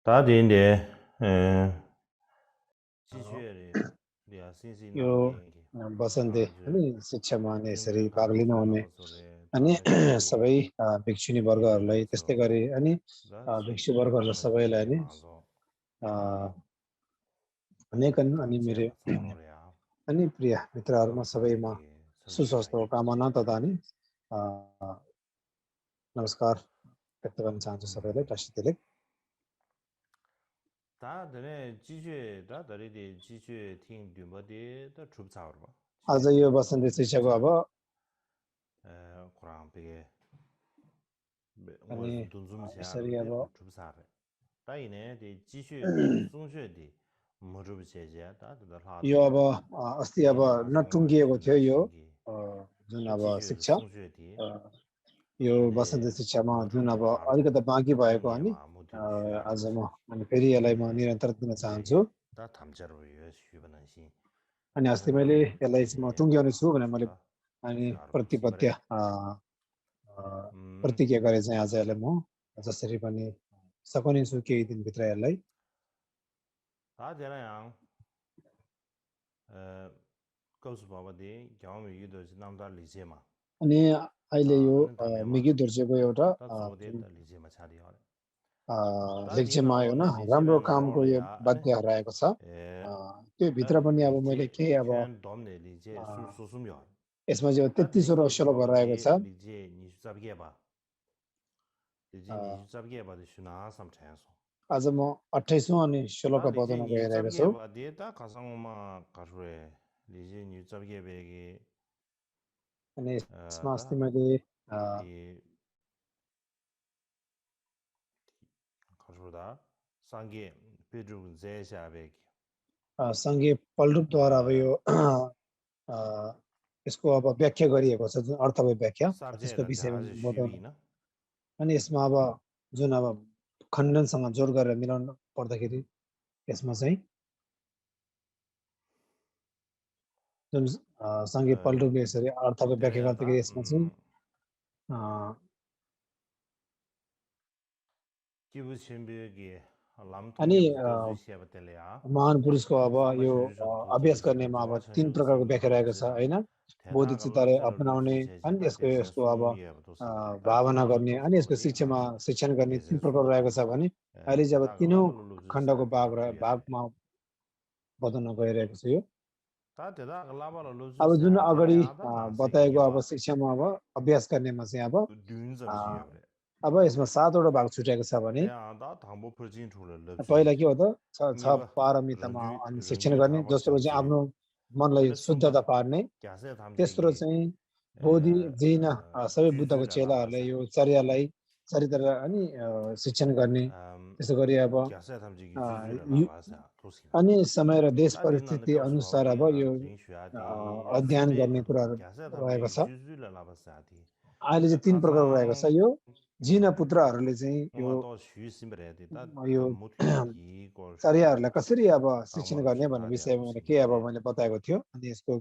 다디인데 지슈에 리아 신시 यो 나오게 बसन्ते अनि शिक्षामा अनि यसरी भाग 딘브라카도 लिनुहुने 솔라바소레 अनि 다베기 सबै भिक्षुनी वर्गहरूलाई त्यस्तै गरी अनि भिक्षु 다시 वर्गहरूलाई सबैलाई 마지게 नि 마zo अनेकन अनि मेरो 탐제가 자로래야 अनि प्रिय मित्रहरूमा सबैमा 감사베기 सुस्वास्थ्यको 설주야이 कामना तथा नि नमस्कार व्यक्त गर्न चाहन्छु सबैलाई टासितेले 다들의 지슈에다 다리디 지슈에 팀 듀버디 더 줍사오르바 आज यो बसन्ते शिक्षाको अब कुरान बेगे अनि ngos dunzum यसरी siarde अब 줍사레 다이네 디 지슈 송슈디 머르브제제 다들 यो 하도 अब अस्ति अब नटुङ्गिएको थियो यो जुन अब 지슈 शिक्षा 송슈디 यो वसन्त शिक्षामा जुन अब अलिकति बाँकी भएको अनि आज म अनि फेरि यसलाई म निरन्तर दिन चाहन्छु 다 담자로 유슈번시 अनि अस्ति मैले यसलाई चाहिँ म टुङ्ग्याउने छु भनेर मैले अनि प्रतिज्ञा गरे चाहिँ आज यसलाई म जसरी पनि सकुने छु केही दिनभित्र यसलाई 다제라양 कौसु बाबदे ग्याउँ युदो नामदार लिजेमा अनि अहिले यो मिगी दुर्जेको एउटा लेक्चरमा आयो न राम्रो कामको यो बाध्य हराएको छ त्यो भित्र पनि अब मैले के अब यसमा चाहिँ 33वटा श्लोक रहेको छ आज म 28औं अनि श्लोक बताउन गइरहेको छु अनि यसमा अस्ति मैले सँगै पल्डुपद्वारा अब यो यसको अब व्याख्या गरिएको छ जुन अर्थको व्याख्या त्यसको विषयमा बताउनु अनि यसमा अब जुन अब खण्डनसँग जोड गरेर मिलाउनु पर्दाखेरि यसमा चाहिँ जुन सँगै पल्डुपले यसरी अर्थको व्याख्या गर्दाखेरि यसमा चाहिँ अनि महान पुरुषको अब यो अभ्यास गर्नेमा अब 3 प्रकारको व्याख्या रहेको छ हैन बोधिचित्तले अपनाउने अनि यसको अब भावना गर्ने अनि यसको शिक्षण गर्ने 3 प्रकार रहेको छ भने अहिले चाहिँ अब तीनौं खण्डको भागमा बताउन गइरहेको छु यो अब जुन अगाडि बताएको अब शिक्षामा अब अभ्यास गर्नेमा चाहिँ अब यसमा 7 वटा भाग छुटेको छ भने पहिला के हो त छ पारमितामा अनि शिक्षण गर्ने दोस्रो चाहिँ आफ्नो मनलाई शुद्धता पार्ने तेस्रो चाहिँ बोधि जिन सबै बुद्धको चेलाहरूले यो चरित्र अनि शिक्षण गर्ने त्यसै गरी अब अनि समय र देश परिस्थिति अनुसार अब यो अध्ययन गर्ने कुराहरू रहेको छ अहिले चाहिँ 3 प्रकारको रहेको छ यो जिन पुत्रहरूले चाहिँ यो चर्याहरूलाई कसरी अब शिक्षण गर्ने भन्ने विषयमा के अब मैले बताएको थियो अनि यसको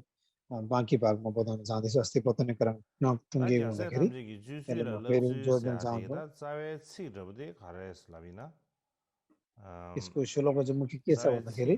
बाँकी भाग म बताउन चाहन्दैछु अस्ति बताउने क्रम नटुङ्गिएको हुँदाखेरि फेरि जोड्न चाहन्छु यसको श्लोक चाहिँ मुख्य के छ भन्दाखेरि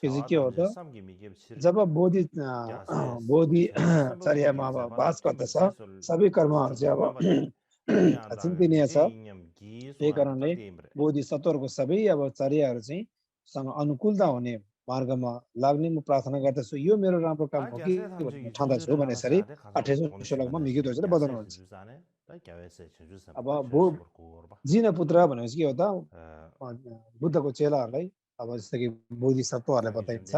यो चाहिँ के हो त जब बोधि चर्यामा अब बास गर्दछ सबै कर्महरू चाहिँ अब चिन्तनीय छ त्यही कारणले बोधि सत्वको सबै अब चर्याहरू चाहिँ सँग अनुकूलता हुने मार्गमा लाग्ने म प्रार्थना गर्दछु यो मेरो राम्रो काम हो कि ठान्दछु भने यसरी 28औं श्लोकमा मिगी दोजले बताउनुहुन्छ अब जिन पुत्र भनेपछि के हो त बुद्धको चेलाहरूलाई अब जस्तो कि बोधिसत्वहरूलाई बताइन्छ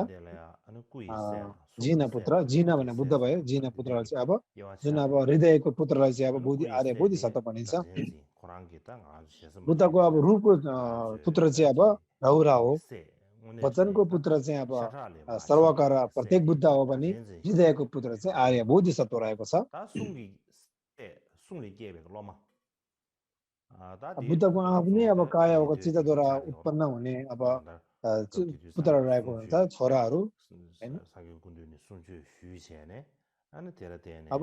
जिन पुत्र जिन भने बुद्ध भयो जिन पुत्रलाई चाहिँ अब जुन अब हृदयको पुत्रलाई चाहिँ अब बोधिसत्व भनिन्छ बुद्धको अब रूपको पुत्र चाहिँ अब रौरा हो वचनको पुत्र चाहिँ अब सर्वकार प्रत्येक बुद्ध हो भने हृदयको पुत्र चाहिँ आर्य बोधिसत्व रहेको छ बुद्धको आँखा पनि अब कायाको चित्तद्वारा उत्पन्न हुने अब पुत्र रहेको हुन्छ छोराहरू हैन अब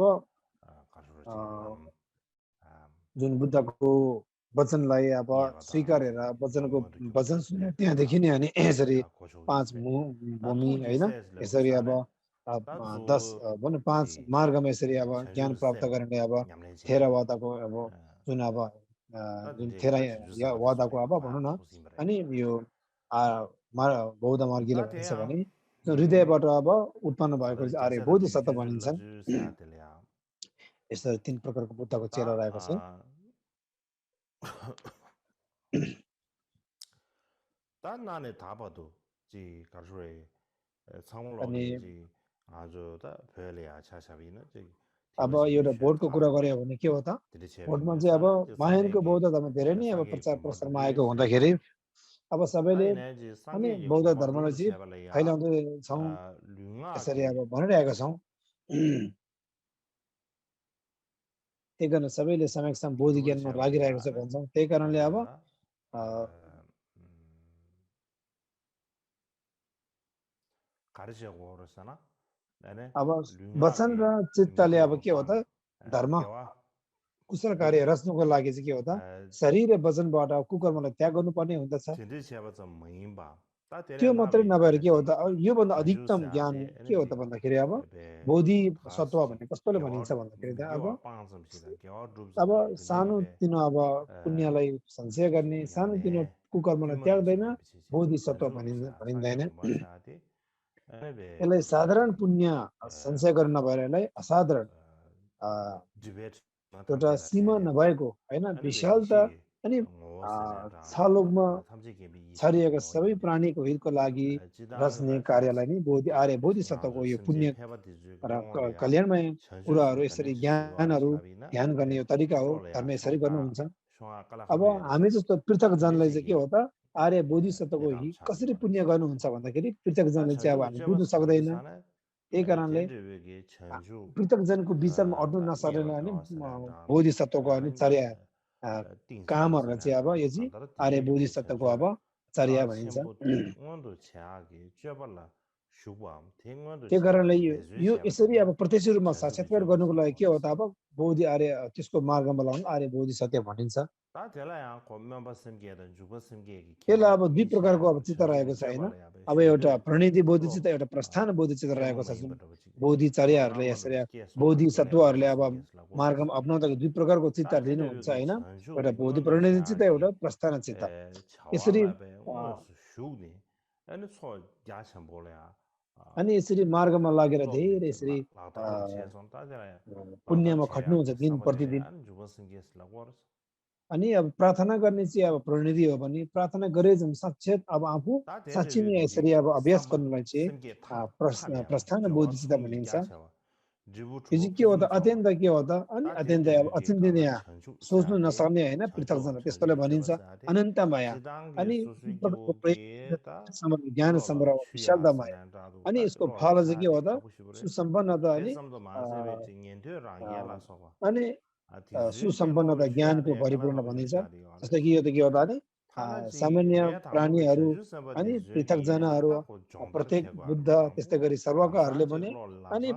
जुन बुद्धको वचनलाई अब स्वीकारेर वचन सुने त्यहाँदेखि नै अनि यसरी 5 भूमि हैन यसरी अब 10 भन्नु 5 मार्गमा यसरी अब ज्ञान प्राप्त गर्ने अब थेरवादको अब जुन अब जुन थेरवादको अब भनौँ न अनि यो बौद्ध मार्गीले भन्छ भने हृदयबाट अब उत्पन्न भएको आर्य बोधिसत्व भनिन्छन् यसरी 3 प्रकारको बुद्धको चेला रहेको छ 나네 다봐도 지 가르에 상물로 지 아주 다 별이야 차샤비는 지 अब एउटा भोटको कुरा गर्यो भने के हो त भोटमा चाहिँ अब महायानको बौद्ध धर्म धेरै नै अब प्रचार प्रसारमा आएको हुँदाखेरि अब सबैले अनि बौद्ध धर्मलाई चाहिँ फैलाउँदै छौँ यसरी अब भनिरहेका छौँ त्यही कारण सबैले समयसम्म बोधि ज्ञानमा लागिरहेको छ भन्छौँ त्यही कारणले अब अब वचन र चित्तले अब के हो त धर्म कुशल कार्य रच्नुको लागि चाहिँ के हो त शरीर र वचनबाट कुकर्मलाई त्याग गर्नुपर्ने हुँदछ त्यो मात्रै नभएर के हो त योभन्दा अधिकतम ज्ञान के हो त भन्दाखेरि अब बोधि सत्व भन्ने कस्तोले भनिन्छ भन्दाखेरि त अब सानो तिनो अब पुण्यलाई सञ्चय गर्ने सानो तिनो कुकर्मलाई त्याग्दैन बोधि सत्व भनिँदैन यसलाई साधारण पुण्य सञ्चय गर्न नभएर यसलाई असाधारण एउटा सीमा नभएको हैन विशालता अनि छलोकमा छरिएका सबै प्राणीको हितको लागि रच्ने कार्यलाई नै आर्य बोधिसत्वको यो पुण्य र कल्याणमय कुराहरू यसरी ज्ञानहरू ध्यान गर्ने यो तरिका हो धर्म यसरी गर्नुहुन्छ अब हामी जस्तो पृथक जनलाई चाहिँ के हो त आर्य बोधिसत्वको कसरी पुण्य गर्नुहुन्छ भन्दाखेरि पृथक जनले चाहिँ अब हामी बुझ्न सक्दैन त्यही कारणले पृथक जनको विचारमा अड्नु नसकेन अनि बोधिसत्वको अनि चर्या कामहरूलाई चाहिँ अब यो चाहिँ आर्य बोधिसत्वको अब चर्या भनिन्छ त्यही कारणले यो यसरी अब प्रत्यक्ष रूपमा साक्षात्कार गर्नुको लागि के हो त अब बोधि आर्य त्यसको मार्गमा लाउनु आर्य बोधिसत्व भनिन्छ यसलाई अब दुई प्रकारको अब चित्त रहेको छ होइन अब एउटा प्रणिधि बोधिचित्त एउटा प्रस्थान बोधिचित्त रहेको छ जुन बोधिचर्याहरूले यसरी बोधिसत्वहरूले अब मार्गमा अप्नाउँदाखेरि दुई प्रकारको चित्त लिनुहुन्छ होइन एउटा बोधि प्रणिधि चित्त एउटा प्रस्थान चित्त यसरी अनि यसरी मार्गमा लागेर धेरै यसरी पुण्यमा खट्नुहुन्छ दिन प्रतिदिन अनि अब प्रार्थना गर्ने चाहिँ अब प्रणिधि हो भने प्रार्थना गरे जुन साक्षात अब आफू साँच्चै नै यसरी अब अभ्यास गर्नलाई चाहिँ प्रस्थान बोधिचित्त भनिन्छ यो चाहिँ के हो त अत्यन्त के हो त अनि अत्यन्त अब अचिन्तनीय सोच्नु नसक्ने होइन पृथक जन त्यसकोलाई भनिन्छ अनन्त माया अनि ज्ञान सम्भ्रम विशालता माया अनि यसको फल चाहिँ के हो त सुसम्पन्नता अनि सुसम्पन्नता ज्ञानको परिपूर्ण भनिन्छ जस्तो कि यो त के हो त अनि सामान्य प्राणीहरू अनि पृथक जनाहरू प्रत्येक बुद्ध त्यस्तै गरी सर्वकाहरूले पनि अनि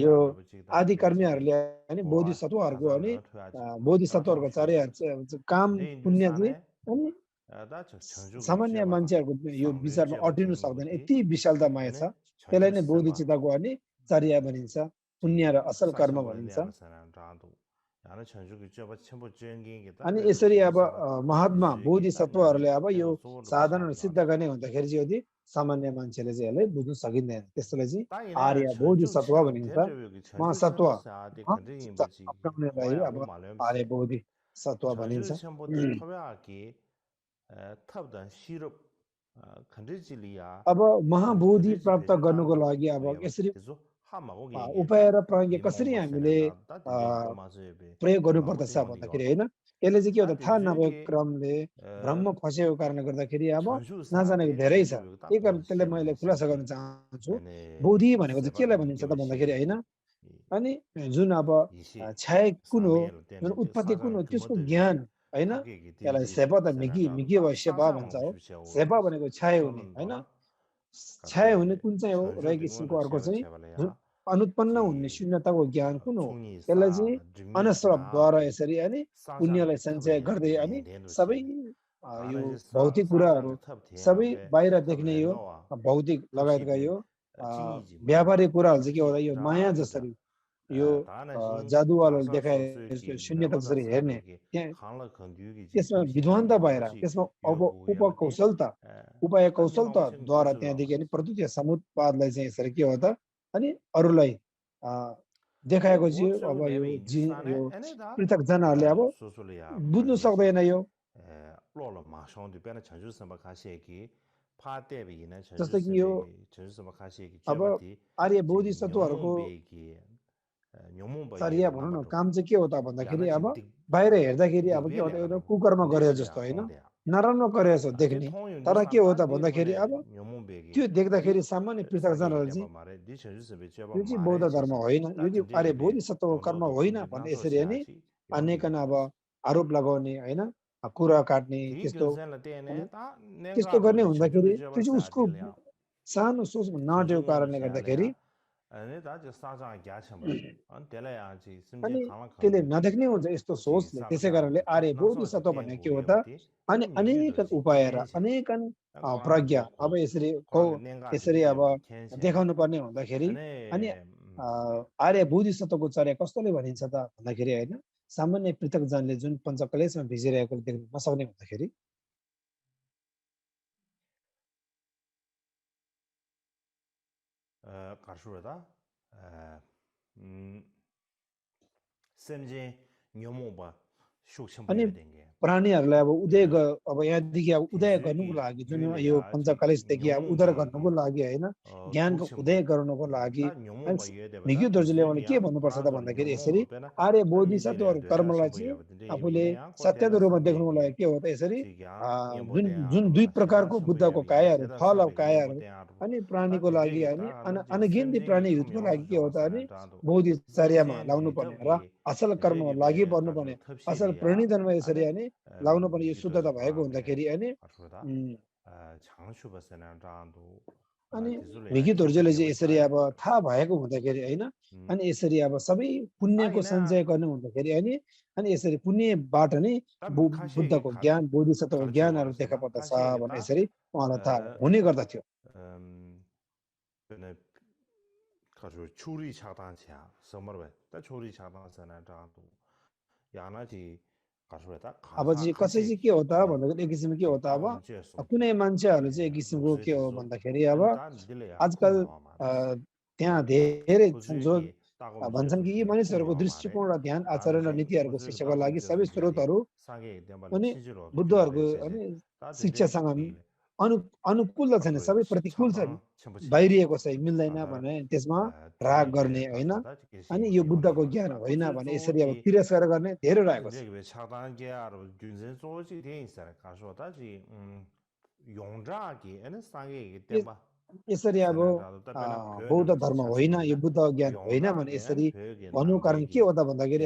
यो आदि कर्मीहरूले अनि बोधिसत्वहरूको अनि बोधिसत्वहरूको चर्या काम पुण्य चाहिँ अनि सामान्य मान्छेहरूको यो विचारमा अटिनु सक्दैन यति विशालता माया छ त्यसलाई नै बोधिचित्तको अनि चर्या भनिन्छ पुण्य र असल कर्म भनिन्छ अनि यसरी अब महात्मा बोधिसत्वहरूले अब यो साधन सिद्ध गर्ने हुँदाखेरि चाहिँ सामान्य मान्छेले चाहिँ यसलाई बुझ्न सकिँदैन त्यसलाई चाहिँ आर्य बोधिसत्व भनिन्छ महासत्व अपनाउनेलाई अब आर्य बोधिसत्व भनिन्छ अब महाबोधि प्राप्त गर्नुको लागि अब यसरी उपाय र प्रज्ञा कसरी हामीले प्रयोग गर्नुपर्दछ भन्दाखेरि होइन यसले चाहिँ के हो त थाहा नभएको जुके क्रमले भ्रममा फसेको कारणले गर्दाखेरि अब 전주 नजानेको 사람들 धेरै छ। 전주 딱 त्यही कारण त्यसलाई मैले खुलासा गर्न चाहन्छु। बोधि भनेको चाहिँ केलाई भनिन्छ त भन्दाखेरि होइन अनि जुन अब छाया कुन हो जुन उत्पत्ति कुन हो त्यसको ज्ञान होइन त्यसलाई सेपा त मिगी वा सेपा भन्छ हो। सेपा भनेको छाया हुने होइन छाया हुने कुन चाहिँ हो र एक किसिमको अर्को चाहिँ जुन अनुत्पन्न हुने शून्यताको ज्ञान कुन हो त्यसलाई चाहिँ अनश्रवद्वारा यसरी अनि पुण्यलाई सञ्चय गर्दै अनि सबै यो भौतिक कुराहरू सबै बाहिर देख्ने यो भौतिक लगायतका यो व्यावहारिक कुराहरू चाहिँ के होला यो माया जसरी यो जादुवालले देखाए शून्यता जसरी हेर्ने त्यसमा विद्वानता भएर त्यसमा अब उपाय कौशलताद्वारा त्यहाँदेखि अनि प्रत्यक्ष समुत्पादलाई चाहिँ यसरी के हो त अनि अरूलाई देखाएको चाहिँ अब यो पृथक जनाहरूले अब बुझ्नु सक्दैन यो जस्तो कि यो अब आर्य बोधिसत्वहरूको चर्या भनौँ न काम चाहिँ के हो त भन्दाखेरि अब बाहिर हेर्दाखेरि अब के हो त एउटा कुकर्म गरे जस्तो होइन नराम्रो गरे जस्तो देख्ने तर के हो त भन्दाखेरि अब त्यो देख्दाखेरि सामान्य पृथकजनहरू चाहिँ यो चाहिँ बौद्ध धर्म होइन यो चाहिँ आर्य बोधिसत्वको कर्म होइन भन्ने यसरी अनि अनेकन अब आरोप लगाउने होइन कुरा काट्ने त्यस्तो गर्ने हुँदाखेरि त्यो चाहिँ उसको सानो सोचमा नआटेको कारणले गर्दाखेरि अनि त्यसले नदेख्ने हुन्छ यस्तो सोचले त्यसै कारणले आर्य बोधिसत्व भन्ने के हो त अनि अनेकन उपाय र अनेकन प्रज्ञा अब यसरी अब देखाउनु पर्ने हुँदाखेरि अनि आर्य बोधिसत्वको चर्या कस्तोले भनिन्छ त भन्दाखेरि होइन सामान्य पृथकजनले जुन पञ्चकलेशमा भिजिरहेको देख्न नसक्ने हुँदाखेरि 가르쳐다 샘제 녀모바 अनि प्राणीहरूलाई अब अब यहाँदेखि अब उदय गर्नुको लागि जुन यो पञ्चकलेशदेखि अब उदय गर्नुको लागि होइन ज्ञानको उदय गर्नुको लागि मिग्यू दर्जुले के भन्नुपर्छ त भन्दाखेरि यसरी आर्य बोधिसत्वहरू कर्मलाई चाहिँ आफूले सत्यको रूपमा देख्नुको लागि के हो त यसरी जुन दुई प्रकारको बुद्धको कायाहरू फल अब कायाहरू अनि प्राणीको लागि अनि अनगिन्ती प्राणी हितको लागि के हो त अनि बोधिचर्यामा लाउनु पर्ने र असल कर्ममा लागि पर्नुपर्ने असल प्रणिधनमा यसरी अनि लाउनु पर्ने यो शुद्धता भएको हुँदाखेरि अनि मिगी धोर्जेले चाहिँ यसरी अब थाहा भएको हुँदाखेरि होइन अनि यसरी अब सबै पुण्यको सञ्चय गर्नु हुँदाखेरि अनि यसरी पुण्यबाट नै बुद्धको ज्ञान बोधिसत्वको ज्ञानहरू देखा पर्दछ भने यसरी उहाँलाई थाहा हुने गर्दथ्यो छोरी छातान्छ्या समर्वे त छोरी छातान्छना जादु यानाजी अब चाहिँ कसै चाहिँ के हो त भन्दाखेरि एक किसिमको के हो त अब कुनै मान्छेहरू चाहिँ एक किसिमको के हो भन्दाखेरि अब आजकल त्यहाँ धेरै जो भन्छन् कि यी मानिसहरूको दृष्टिकोण र ध्यान आचरण र नीतिहरूको शिक्षाको लागि सबै स्रोतहरू अनि बुद्धहरूको अनि शिक्षासँग अनुकूल त छैन सबै प्रतिकूल छ बाहिरिएको चाहिँ मिल्दैन भने त्यसमा राग गर्ने होइन अनि यो बुद्धको ज्ञान होइन भने यसरी अब तिरस्कार गर्ने धेरै रहेको छ यसरी अब बौद्ध धर्म होइन यो बुद्ध ज्ञान होइन भने यसरी भन्नु कारण के हो त भन्दाखेरि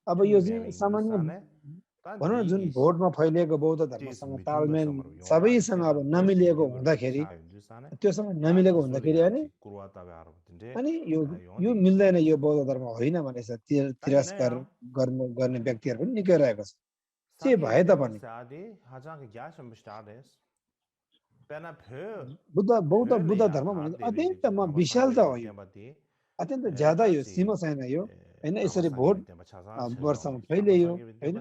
अब यो चाहिँ सामान्य भनौँ न जुन भोटमा फैलिएको बौद्ध धर्मसँग तालमेल सबैसँग अब नमिलिएको हुँदाखेरि त्योसँग नमिलेको हुँदाखेरि अनि यो मिल्दैन यो बौद्ध धर्म होइन भने तिरस्कार गर्ने व्यक्तिहरू पनि निकै रहेको छ के भए तापनि बौद्ध धर्म भनेको अत्यन्तमा विशालता हो यो अत्यन्त ज्यादा यो सीमा छैन यो होइन यसरी भोट वर्षमा फैलियो होइन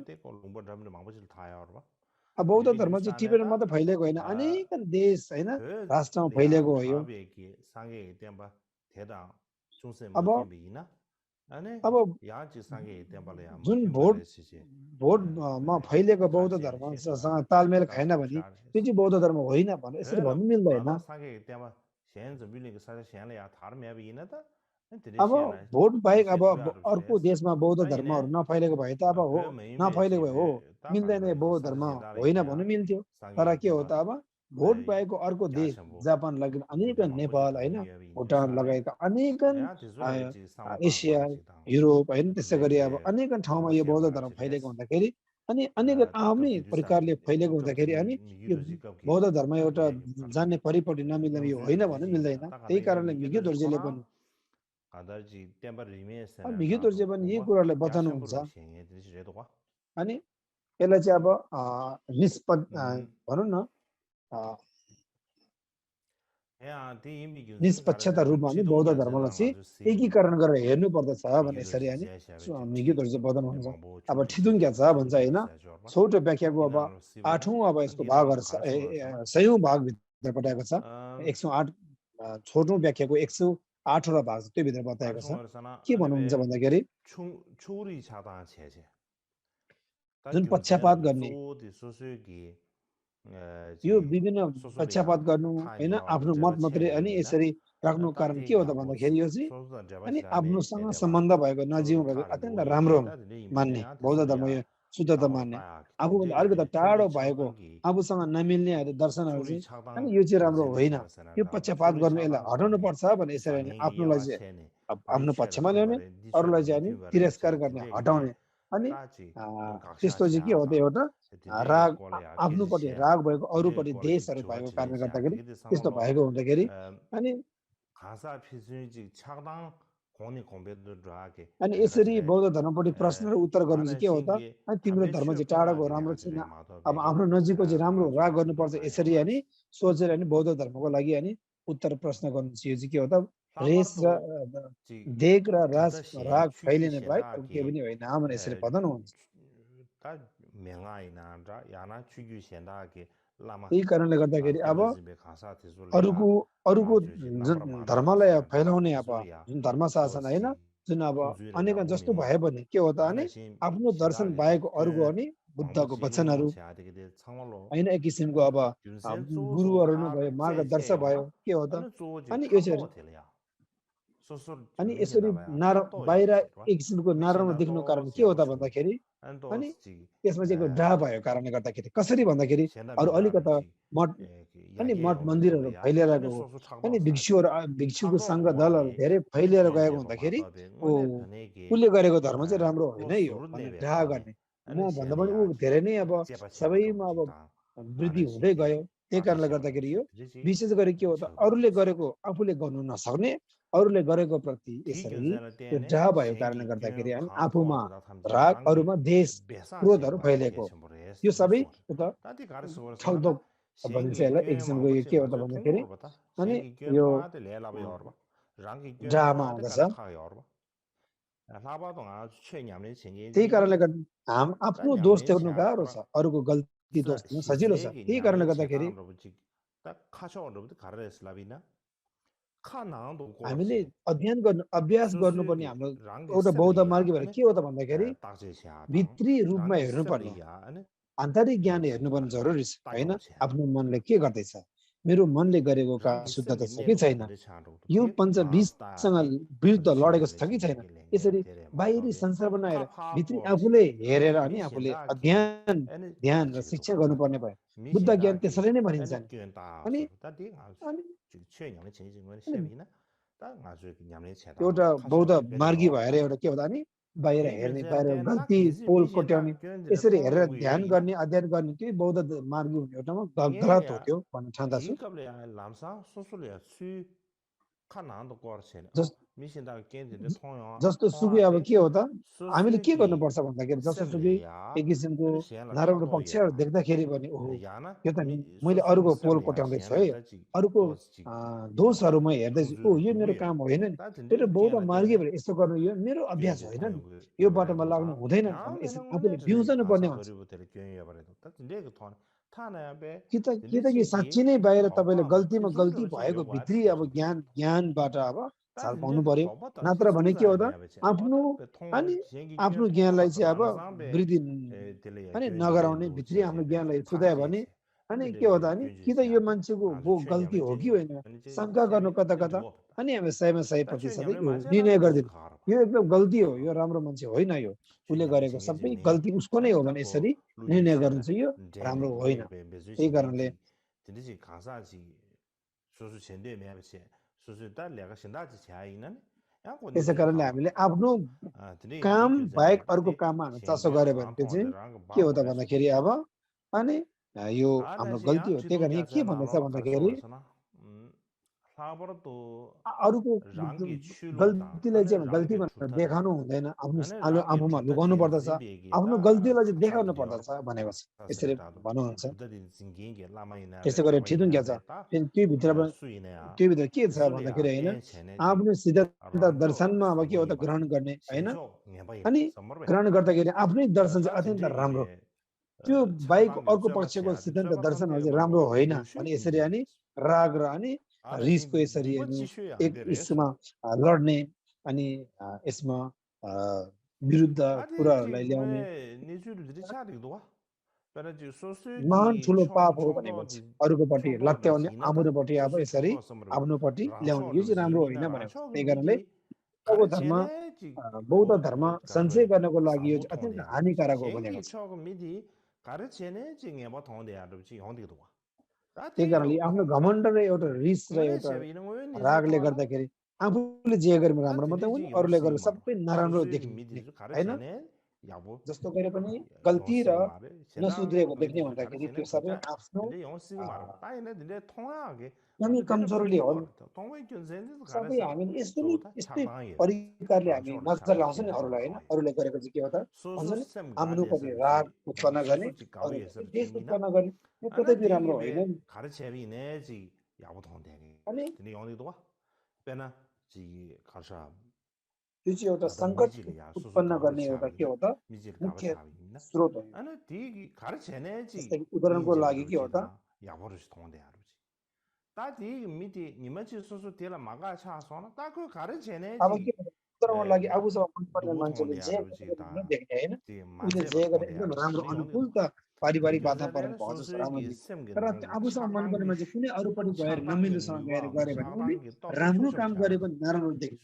बौद्ध धर्म चाहिँ टिबेटमा मात्रै फैलिएको होइन अनेक देश होइन राष्ट्रमा फैलिएको हो यो अब जुन भोटमा फैलिएको बौद्ध धर्मसँग तालमेल खाएन भने त्यो चाहिँ बौद्ध धर्म होइन भने यसरी भन्नु मिल्दैन अब भोट बाहेक अब अर्को देशमा बौद्ध धर्महरू नफैलेको भए त अब हो नफैलेको भए हो मिल्दैन बौद्ध धर्म होइन भन्नु मिल्थ्यो तर के हो त अब भोट बाहेकको अर्को देश जापान लगायत अनेक नेपाल होइन भुटान लगायतका अनेक एसिया युरोप होइन त्यसै गरी अब अनेक ठाउँमा यो बौद्ध धर्म फैलेको हुँदाखेरि अनि अनेक आफ्नै प्रकारले फैलेको हुँदाखेरि अनि यो बौद्ध धर्म एउटा जान्ने परिपटि नमिल्ने यो होइन भन्नु मिल्दैन त्यही कारणले मिग्यो दोर्जेले पनि मिग्यो दोर्जे पनि यही कुरालाई बताउनुहुन्छ अनि यसलाई चाहिँ अब भनौँ न निष्पक्षता रूपमा पनि बौद्ध धर्मलाई चाहिँ एकीकरण गरेर हेर्नु पर्दछ भने यसरी अनि मिग्यो दोर्जे बताउनुहुन्छ अब ठिदुङ्ग्या छ भन्छ होइन छोटो व्याख्याको अब 8औं अब यसको भागहरू छ 100औं भाग भित्र पठाएको छ 108 छोटो व्याख्याको 108वटा भाग छ त्यो भित्र बताएको छ के भन्नुहुन्छ भन्दाखेरि जुन पक्षपात गर्ने यो विभिन्न पक्षपात गर्नु हैन आफ्नो मत मात्रै अनि यसरी राख्नु कारण के हो त भन्दाखेरि यो चाहिँ अनि आफ्नोसँग सम्बन्ध भएको नजिउ भएको अत्यन्त राम्रो मान्ने बौद्ध धर्म यो शुद्धता मान्ने आफूभन्दा अलिकति टाढो भएको आफूसँग नमिल्ने दर्शनहरू चाहिँ अनि यो चाहिँ राम्रो होइन यो पक्षपात गर्नु यसलाई हटाउनु पर्छ भने यसरी अनि आफ्नोलाई चाहिँ आफ्नो पक्षमा ल्याउने अरूलाई चाहिँ अनि तिरस्कार गर्ने हटाउने अनि त्यस्तो चाहिँ के हो त एउटा राग आफ्नोपट्टि राग भएको अरूपट्टि देशहरू भएको कारणले गर्दाखेरि त्यस्तो भएको हुँदाखेरि अनि यसरी बौद्ध धर्मपट्टि प्रश्न र उत्तर गर्नु चाहिँ के हो त अनि तिम्रो धर्म चाहिँ टाढाको राम्रो छैन अब आफ्नो नजिकको चाहिँ राम्रो राग गर्नुपर्छ यसरी अनि सोचेर अनि बौद्ध धर्मको लागि अनि उत्तर प्रश्न गर्नु चाहिँ यो चाहिँ के हो त रेस र देग र राग फैलिने बाहेक अरू केही पनि होइन भनेर यसरी बताउनुहुन्छ त्यही कारणले गर्दाखेरि अब अरूको जुन धर्मलाई फैलाउने अब जुन धर्म शासन होइन जुन अब अनेक जस्तो भए पनि के हो त अनि आफ्नो दर्शन बाहेक अरूको अनि बुद्धको वचनहरू होइन एक किसिमको अब गुरुहरू भयो मार्गदर्शक भयो के हो त अनि यसरी अनि यसरी बाहिर एक किसिमको नराम्रो देख्नु कारण के हो त भन्दाखेरि अनि यसमा चाहिँ डा भएको कारणले गर्दाखेरि कसरी भन्दाखेरि अरू अलिकता मठ अनि मठ मन्दिरहरू फैलिरहेको हो अनि भिक्षुको सङ्घ दलहरू धेरै फैलिएर गएको हुँदाखेरि उसले गरेको धर्म चाहिँ राम्रो होइन यो डा गर्ने म भन्दा पनि ऊ धेरै नै अब सबैमा अब वृद्धि हुँदै गयो त्यही कारणले गर्दाखेरि यो विशेष गरी के हो त अरूले गरेको आफूले गर्नु नसक्ने अरूले गरेको प्रति यसरी त्यो डा भएको कारणले गर्दाखेरि अनि आफूमा राग अरूमा देश क्रोधहरू फैलिएको यो सबै ठगदोक भनिन्छ यसलाई एक किसिमको यो के हो त भन्दाखेरि अनि यो ड्रामा हुँदछ त्यही कारणले गर्दा आफ्नो दोष देख्नु गाह्रो छ अरूको गल्ती दोष देख्नु सजिलो छ त्यही कारणले गर्दाखेरि हामीले अध्ययन गर्नु अभ्यास गर्नुपर्ने हाम्रो एउटा बौद्ध मार्गी भएर के हो त भन्दाखेरि भित्री रूपमा हेर्नुपर्ने आन्तरिक ज्ञान हेर्नुपर्ने जरुरी छ होइन आफ्नो मनले के गर्दैछ मेरो मनले गरेको काम शुद्धता छ कि छैन यो पञ्चबीजसँग विरुद्ध लडेको छ कि छैन यसरी बाहिरी संसार बनाएर भित्री आफूले हेरेर अनि आफूले अध्ययन ध्यान र शिक्षा गर्नुपर्ने भयो बुद्ध ज्ञान त्यसरी नै भनिन्छ अनि एउटा बौद्ध मार्गी भएर एउटा के होला नि बाहिर हेर्ने बाहिर गल्ती पोल कोट्याउने यसरी हेरेर ध्यान गर्ने अध्ययन गर्ने त्यो बौद्ध मार्गी हुने एउटामा गलत हो त्यो भन्न ठान्दछु जस्तो सुकै अब के हो त हामीले के गर्नुपर्छ भन्दाखेरि जस्तो सुकै एक किसिमको नराम्रो पक्षहरू देख्दाखेरि पनि ओहो यो त मैले अरूको पोल कोट्याउँदैछु है अरूको दोषहरू म हेर्दैछु ओ यो मेरो काम होइन नि मेरो बौद्ध मार्गी भएर यस्तो गर्नु यो मेरो अभ्यास होइन नि यो बाटोमा लाग्नु हुँदैन आफूले बिउजनु पर्ने हुन्छ कि त कि साँच्ची नै बाहिर तपाईँले गल्तीमा गल्ती भएको भित्री अब ज्ञानबाट अब चाल पाउनु पर्यो नत्र भने के हो त आफ्नो अनि आफ्नो ज्ञानलाई चाहिँ अब वृद्धि अनि नगराउने भित्री आफ्नो ज्ञानलाई सुधायो भने अनि के होता अनि कि त यो मान्छेको वो गल्ती हो कि होइन शङ्का गर्नु कता कता अनि हामी 100% यो निर्णय गरिदिनु यो एकदम गल्ती हो यो राम्रो मान्छे होइन यो उसले गरेको सबै गल्ती उसको नै हो भने यसरी निर्णय गर्नु चाहिँ यो राम्रो होइन त्यही कारणले 진짜 강사지 소수 전대 매야지 소수 달래가 신다지 차이는 त्यसै कारणले हामीले आफ्नो काम बाहेक अर्को काममा हामी चासो गऱ्यो भने चाहिँ के हो त भन्दाखेरि अब अनि यो हाम्रो गल्ती हो त्यही कारण के भन्दैछ भन्दाखेरि अरूको गल्तीलाई चाहिँ गल्ती भनेर देखाउनु हुँदैन आफ्नो आफूमा लुकाउनु पर्दछ आफ्नो गल्तीलाई चाहिँ देखाउनु पर्दछ भनेको छ यसरी भन्नुहुन्छ त्यसै गरी ठिक हुन्छ फेरि त्यो भित्र के छ भन्दाखेरि होइन आफ्नो सिद्धान्त दर्शनमा अब के हो त ग्रहण गर्ने होइन अनि ग्रहण गर्दाखेरि आफ्नै दर्शन चाहिँ अत्यन्त राम्रो त्यो बाइक अर्को पक्षको सिद्धान्त दर्शनहरू चाहिँ राम्रो होइन अनि यसरी अनि राग र अनि रिसको यसरी एक इस्युमा लड्ने अनि यसमा विरुद्ध कुराहरूलाई ल्याउने महान ठुलो पाप हो भनेको अरूकोपट्टि लत्याउने आफूपट्टि अब यसरी आफ्नोपट्टि ल्याउने यो चाहिँ राम्रो होइन भनेको त्यही कारणले बौद्ध धर्म सञ्चय गर्नको लागि यो अत्यन्त हानिकारक हो भनेको छ त्यही कारणले आफ्नो घमण्ड र एउटा रिस र एउटा रागले गर्दाखेरि आफूले जे गरेको राम्रो मात्रै हुने अरूले गरेको सबै नराम्रो देख्ने होइन जस्तो गरे पनि गल्ती र नसुध्रेको देख्ने भन्दाखेरि त्यो सबै आफ्नो कमी कमजोरीले हो सबै हामीले यस्तै परिकारले हामी नजर लाउँछ नि अरूलाई होइन अरूले गरेको चाहिँ के हो त भन्छ नि आफ्नोपट्टि राग उत्पन्न गर्ने देश उत्पन्न गर्ने यो कतै पनि राम्रो होइन अनि त्यो चाहिँ एउटा सङ्कट उत्पन्न गर्ने एउटा के हो त मुख्य स्रोत हो उदाहरणको लागि के हो त अब के उदाहरणको लागि आफूसँग मनपर्ने मान्छेले जे देख्ने होइन उसले जे गरे एकदम राम्रो अनुकूल त पारिवारिक वातावरण भयो जस्तो राम्रो तर आफूसँग मनपर्ने मान्छे कुनै अरूपट्टि गएर नमिलोसँग गएर गऱ्यो भने उसले राम्रो काम गरे पनि नराम्रो देख्छ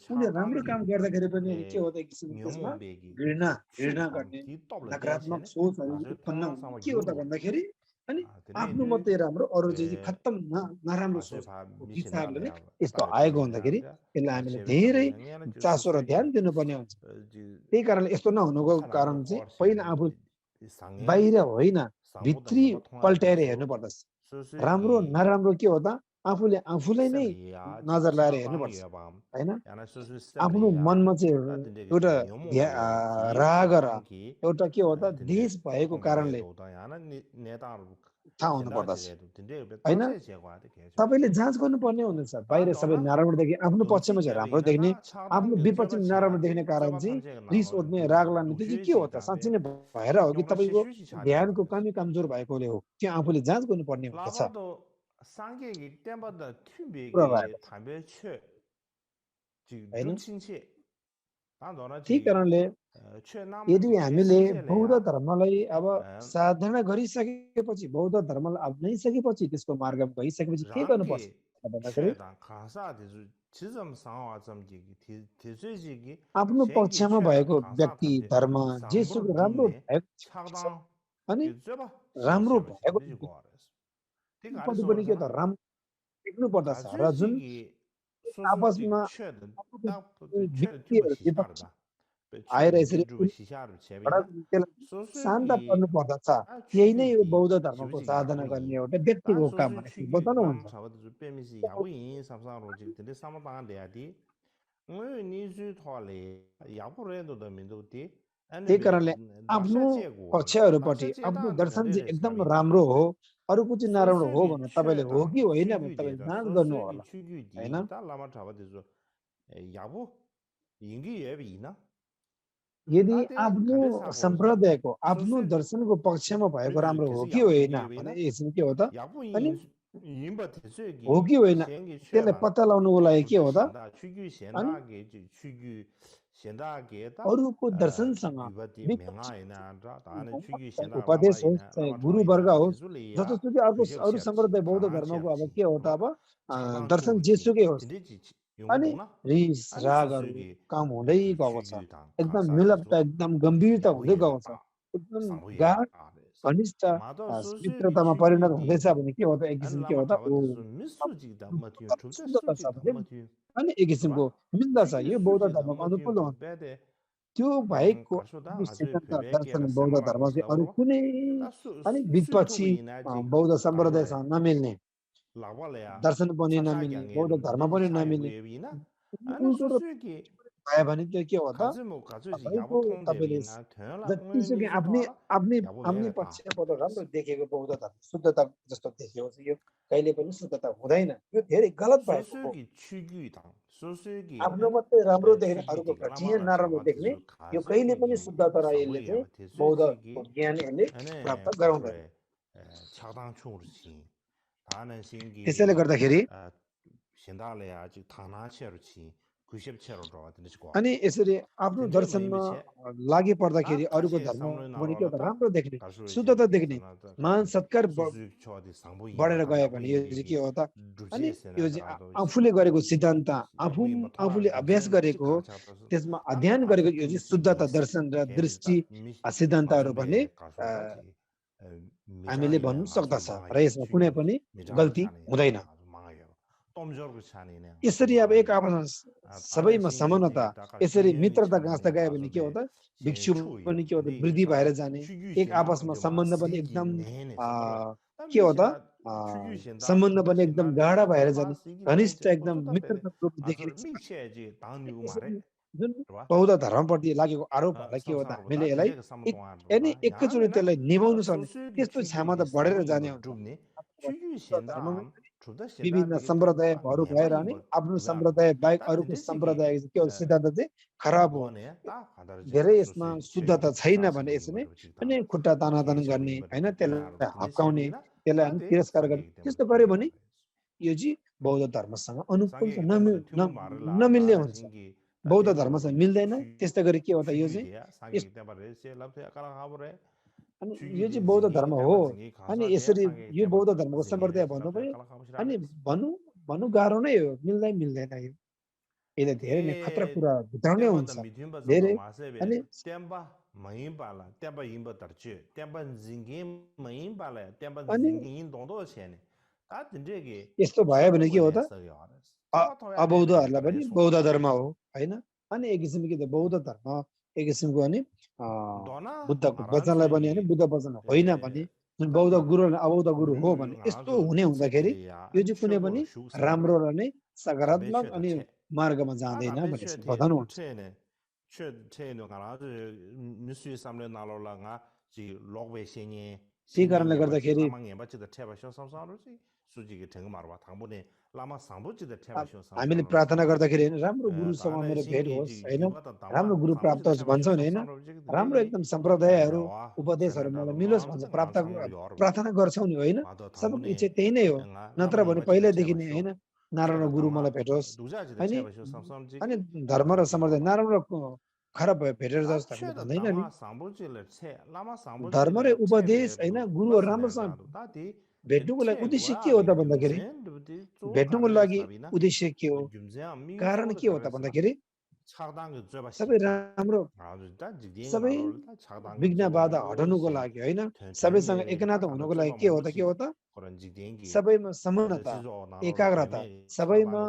उसले राम्रो काम गर्दाखेरि पनि के हो त एक किसिमको घृणा गर्ने नकारात्मक सोचहरू उत्पन्न के हो त भन्दाखेरि अनि आफ्नो मात्रै राम्रो अरू चाहिँ खत्तम नराम्रो सोच हिसाबले नै यस्तो आएको हुँदाखेरि यसलाई हामीले धेरै चासो र ध्यान दिनुपर्ने हुन्छ त्यही कारणले यस्तो नहुनुको कारण चाहिँ पहिला आफू बाहिर होइन भित्री पल्ट्याएर हेर्नु पर्दछ राम्रो नराम्रो के हो त आफूलाई नै नजर लगाएर हेर्नुपर्छ होइन आफ्नो मनमा चाहिँ एउटा राग र एउटा के हो त देश भएको कारणले थाहा हुनु पर्दछ होइन तपाईँले जाँच गर्नुपर्ने हुँदछ बाहिर सबै नराम्रो देख्ने आफ्नो पक्षमा चाहिँ राम्रो देख्ने आफ्नो विपक्षमा नराम्रो देख्ने कारण चाहिँ रिस उठ्ने राग लाग्ने त्यो चाहिँ के हो त साँच्चै नै भएर हो कि तपाईँको ध्यानको कमी कमजोर भएकोले हो त्यो आफूले जाँच गर्नुपर्ने हुँदछ त्यही कारणले यदि हामीले बौद्ध धर्मलाई अब साधना गरिसकेपछि बौद्ध धर्मलाई अप्नाइसकेपछि त्यसको मार्गमा गइसकेपछि के गर्नुपर्छ भन्दाखेरि आफ्नो पक्षमा भएको व्यक्ति धर्म जेसुकै राम्रो भएको अनि राम्रो भएको पनि के त राम्रो देख्नु पर्दछ र जुन आपसमा विपक्ष आएर यसरी शान्त पर्नु पर्दछ यही नै यो बौद्ध धर्मको साधना गर्ने एउटा व्यक्तिको काम भनेको बताउनुहुन्छ त्यही कारणले आफ्नो पक्षहरूपट्टि आफ्नो दर्शन चाहिँ एकदम राम्रो हो अरूको चाहिँ नराम्रो हो भने तपाईँले हो कि होइन भने तपाईँले जाँच गर्नु होला होइन यदि आफ्नो सम्प्रदायको आफ्नो दर्शनको पक्षमा भएको राम्रो हो कि होइन भने यसमा के हो त अनि हो कि होइन त्यसलाई पत्ता लगाउनुको लागि के हो त अनि अरूको दर्शनसँग युवती विपक्षी मेंगा इना रा ताने चुगी चाहिँ सेंदा लामा उपदेश होस् इना चाहिँ लामा थावा गुरुवर्ग इना होस् तेजुले या जस्तोसुकै अर्को गुशेब अरू शेरची सम्प्रदाय बौद्ध थाना धर्मको अब शेरची के हो त अब 차당 दर्शन 초르치 जेसुकै होस् 진리지 अनि 용도나 रिस 아니 रागहरू 수수기 काम हुँदै 그 गएको छ 추규당 एकदम 가사지소 मिलपता एकदम गम्भीरता हुँदै 야부예바 गएको छ एकदम 상부예 गाढ 아레스 घनिष्ठ 마도 수수기 मित्रतामा परिणत 추규디 हुँदैछ भने के हो त एक 안 किसिम के हो 라마 त ओ 타바데서 미수지다 마티요 좁다 शुद्धता छ 수지다 भने 마티요 अनि एक किसिमको 봐 मिल्दछ 추규 यो बौद्ध 수지다 धर्मको 마티요 अनुकूल हो 베베데 त्यो बाहेकको 가르쳐다 अरू 아주 सिद्धान्त दर्शन 베베게라 बौद्ध 세마라 धर्म चाहिँ अरू 고슬라버 कुनै 다 अनि विपक्षी 수투기나지 बौद्ध 당불에 सम्प्रदायसँग नमिल्ने 라발레야 दर्शन पनि नमिल्ने बौद्ध 차차경에로 धर्म पनि 진리지 नमिल्ने 차이부예비나 아니 उल्टो र 수수기 भयो भने त्यो के हो त 가즈모 가즈지 तपाईँको 야보 तपाईँले 통대비나 되나 जतिसुकै 응미지 आफ्नै 도와라 आफ्नै 야보 आफ्नै 왜다 पक्षबाट राम्रो देखेको बौद्ध धर्म शुद्धता जस्तो देखेको चाहिँ यो कहिले पनि शुद्धता हुँदैन यो धेरै गलत भएको हो 소수기 추규당 소수기 आफ्नो मात्रै राम्रो देख्ने 추규 अरूको 디글라마 घटिया नराम्रो देख्ने 라마티즈 यो कहिले पनि 가즈모기 शुद्धता र यसले चाहिँ 상부야 बौद्धको 대수지기 ज्ञान यसले 아니 प्राप्त गराउँदैन 가르쳐래 차당 총르치 다는 신기 त्यसैले गर्दाखेरि 신달래 아직 타나체르치 90체로 들어왔는데 지고 अनि यसरी आफ्नो 진짜 दर्शनमा महिमेছে लागि पर्दाखेरि 아 अरूको 가시 धर्म सामने पनि के हो त 나와라 राम्रो देख्ने 가수로 शुद्धता देख्ने मान सत्कार 수수 초디 상부 बढेर गयो भने यो चाहिँ के हो त अनि यो चाहिँ आफूले गरेको सिद्धान्त आफूले अभ्यास गरेको त्यसमा अध्ययन गरेको यो चाहिँ शुद्धता दर्शन र दृष्टि सिद्धान्तहरू भन्ने हामीले भन्नु सक्दछ र यसमा कुनै पनि गल्ती हुँदैन यसरी अब एक आपसमा सबैमा समानता यसरी मित्रता गाँच्दा गयो भने के हो त भिक्षु पनि के हो त वृद्धि भएर जाने एक आपसमा सम्बन्ध पनि एकदम के हो त सम्बन्ध पनि एकदम गाढा भएर जाने घनिष्ठ एकदम मित्रताको रूपमा देखिने जुन बौद्ध धर्मप्रति लागेको आरोपहरूलाई के हो त हामीले यसलाई एकैचोटि त्यसलाई निभाउनु सक्ने त्यस्तो क्षमता बढेर जाने विभिन्न सम्प्रदायहरू भएर अनि आफ्नो सम्प्रदाय बाहेक अरूको सम्प्रदाय के हो सिद्धान्त चाहिँ खराब हो धेरै यसमा शुद्धता छैन भने यसमा अनि खुट्टा तानातान गर्ने होइन त्यसलाई हप्काउने त्यसलाई अनि तिरस्कार गर्ने त्यस्तो गर्यो भने यो चाहिँ बौद्ध धर्मसँग अनुकूल नमिल्ने हुन्छ बौद्ध धर्मसँग मिल्दैन त्यस्तै गरी के हो त यो चाहिँ अनि यो चाहिँ बौद्ध धर्म हो अनि यसरी यो बौद्ध धर्मको सम्प्रदाय भन्नु पनि अनि भन्नु गाह्रो नै हो मिल्दैन यो यसले धेरै नै खतरा कुरा भित्राउनै हुन्छ धेरै अनि यस्तो भयो भने के हो त अबौद्धहरूलाई पनि बौद्ध धर्म हो होइन अनि एक किसिमको बौद्ध धर्म एक किसिमको अनि बुद्धको वचनलाई पनि होइन बुद्ध वचन होइन भने जुन बौद्ध गुरु अबौद्ध गुरु हो भने यस्तो हुने हुँदाखेरि यो चाहिँ कुनै पनि राम्रो र नै सकारात्मक अनि मार्गमा जाँदैन भन्ने बताउनु हुन्छ त्यही कारणले गर्दाखेरि हामीले प्रार्थना गर्दाखेरि होइन राम्रो गुरुसँग मेरो भेट होस् होइन राम्रो गुरु प्राप्त होस् भन्छौँ नि होइन राम्रो एकदम सम्प्रदायहरू उपदेशहरू मलाई मिलोस् भन्छ प्रार्थना गर्छौँ नि होइन सबैको इच्छा त्यही नै हो नत्र भने पहिल्यैदेखि नै होइन नराम्रो गुरु मलाई भेटोस् अनि धर्म र सम्प्रदाय नराम्रो खराब भयो भेटेर जाओस् भन्दैन नि धर्म र उपदेश होइन गुरुहरू राम्रोसँग भेट्नुको लागि उद्देश्य के हो त भन्दाखेरि भेट्नुको लागि उद्देश्य के हो कारण के हो त भन्दाखेरि सबै राम्रो सबै विघ्न बाधा हटाउनुको लागि होइन सबैसँग एकनाथ हुनुको लागि के हो त सबैमा समानता एकाग्रता सबैमा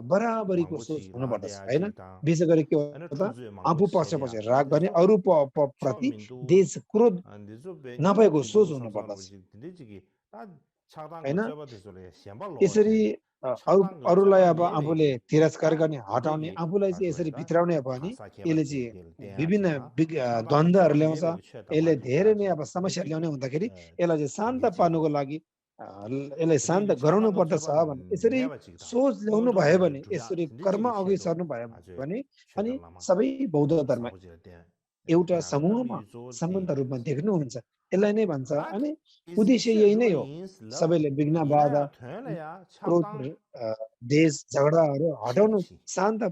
बराबरीको सोच हुनुपर्दछ होइन विशेष गरी के हो त आफू पछि राग गर्ने अरू प्रति देश क्रोध नभएको सोच हुनुपर्दछ होइन यसरी अरूलाई अब आफूले तिरस्कार गर्ने हटाउने आफूलाई चाहिँ यसरी भित्राउने हो भने यसले चाहिँ विभिन्न द्वन्द्वहरू ल्याउँछ यसले धेरै नै अब समस्या ल्याउने हुँदाखेरि यसलाई चाहिँ शान्त पार्नुको लागि यसलाई शान्त गराउनु पर्दछ भने यसरी सोच ल्याउनु भयो भने यसरी कर्म अघि सर्नु भयो भने अनि सबै बौद्ध धर्म एउटा समूहमा सम्बन्ध रूपमा देख्नुहुन्छ यसलाई नै भन्छ अनि उद्देश्य यही नै हो सबैले विघ्न बाधा क्रोध देश झगडाहरू हटाउनु शान्त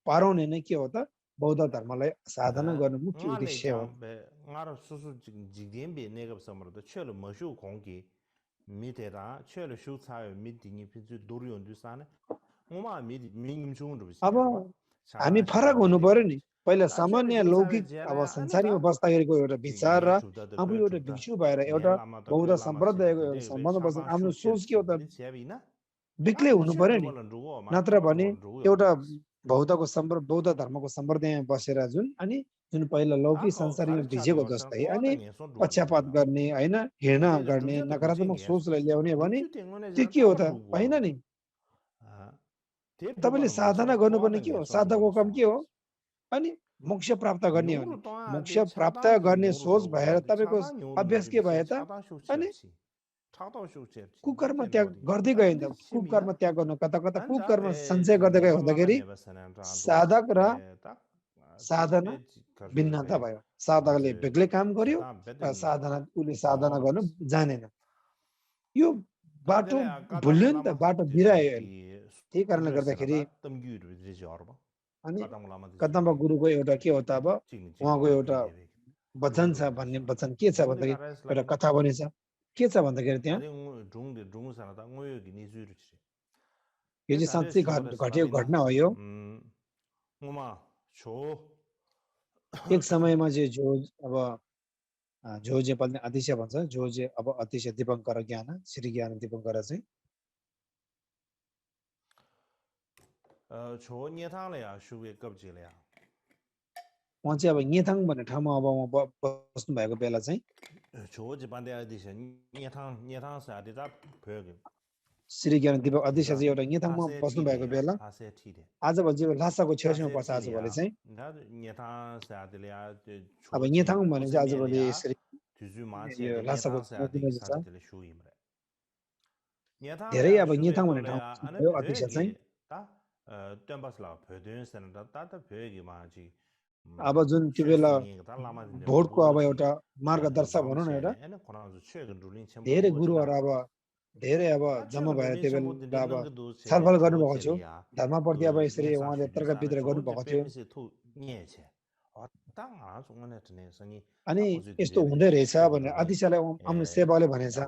पाराउने नै के हो त बौद्ध धर्मलाई साधना गर्नु मुख्य nga le उद्देश्य हो jang be nga ra su su jigdien be ne ga samar da chelo ma shu kong gi mi te ra chelo shu cha yo mi di ni pi ju dur yon du sa ne ngoma mi di mingim chung ru bi अब cha हामी da फरक हुनु पर्यो नि पहिला ta chelo सामान्य jing sa लौकिक je अब la संसारीमा बस्दाखेरिको एउटा विचार र आफू एउटा भिक्षु भएर एउटा बौद्ध सम्प्रदायको एउटा सम्बन्ध बस्दा आफ्नो सोच के हो त बेग्लै हुनु पर्यो नि नत्र भने एउटा बौद्ध धर्मको सम्प्रदायमा बसेर जुन पहिला लौकिक संसारमा भिजेको जस्तै अनि पक्षपात गर्ने हैन घृणा गर्ने नकारात्मक सोचलाई ल्याउने भने त्यो के हो त हैन नि तपाईले साधना गर्नुपर्ने के हो साधकको काम के हो अनि मोक्ष प्राप्त गर्ने हो नि मोक्ष प्राप्त गर्ने सोच भएर तपाईको अभ्यास के भयो त अनि कुकर्म त्याग गर्दै गयो नि त कुकर्म त्याग गर्नु कता कता कुकर्म सञ्चय गर्दै गयो भन्दाखेरि साधक र साधना भिन्नता भयो साधकले बेग्लै काम गर्यो र उसले साधना गर्नु जानेन यो बाटो भुल्यो नि त बाटो बिरायो त्यही कारणले गर्दाखेरि अनि कदम्बा गुरुको एउटा के हो त अब उहाँको एउटा वचन छ भन्ने वचन के छ भन्दाखेरि एउटा कथा पनि छ के छ भन्दाखेरि त्यहाँ यो चाहिँ साँच्चै घटेको घटना हो यो एक समयमा चाहिँ जो नेपालले अध्यक्ष भन्छ जो अब अध्यक्ष दिपङ्कर ज्ञान श्री ज्ञान दिपङ्कर चाहिँ उहाँ चाहिँ अब न्येथाङ भन्ने ठाउँमा अब उहाँ बस्नु भएको बेला चाहिँ श्री ज्ञान दिपक अध्यक्ष चाहिँ एउटा न्येथाङमा बस्नु भएको बेला आजभोलि चाहिँ लासाको छेउछेउमा पर्छ आजभोलि चाहिँ अब न्येथाङ भने चाहिँ आजभोलि यसरी लासाको धेरै अब न्येथाङ भन्ने ठाउँ भयो अध्यक्ष चाहिँ अब जुन त्यो बेला भोटको अब एउटा मार्गदर्शक भनौँ न एउटा धेरै गुरुहरू अब धेरै अब जम्मा भएर त्यो बेला अब छलफल गर्नुभएको थियो धर्मप्रति अब यसरी उहाँले तर्क वितर्क गर्नुभएको थियो अनि यस्तो हुँदै रहेछ भनेर अध्यक्षलाई आम्न सेवाले भनेछ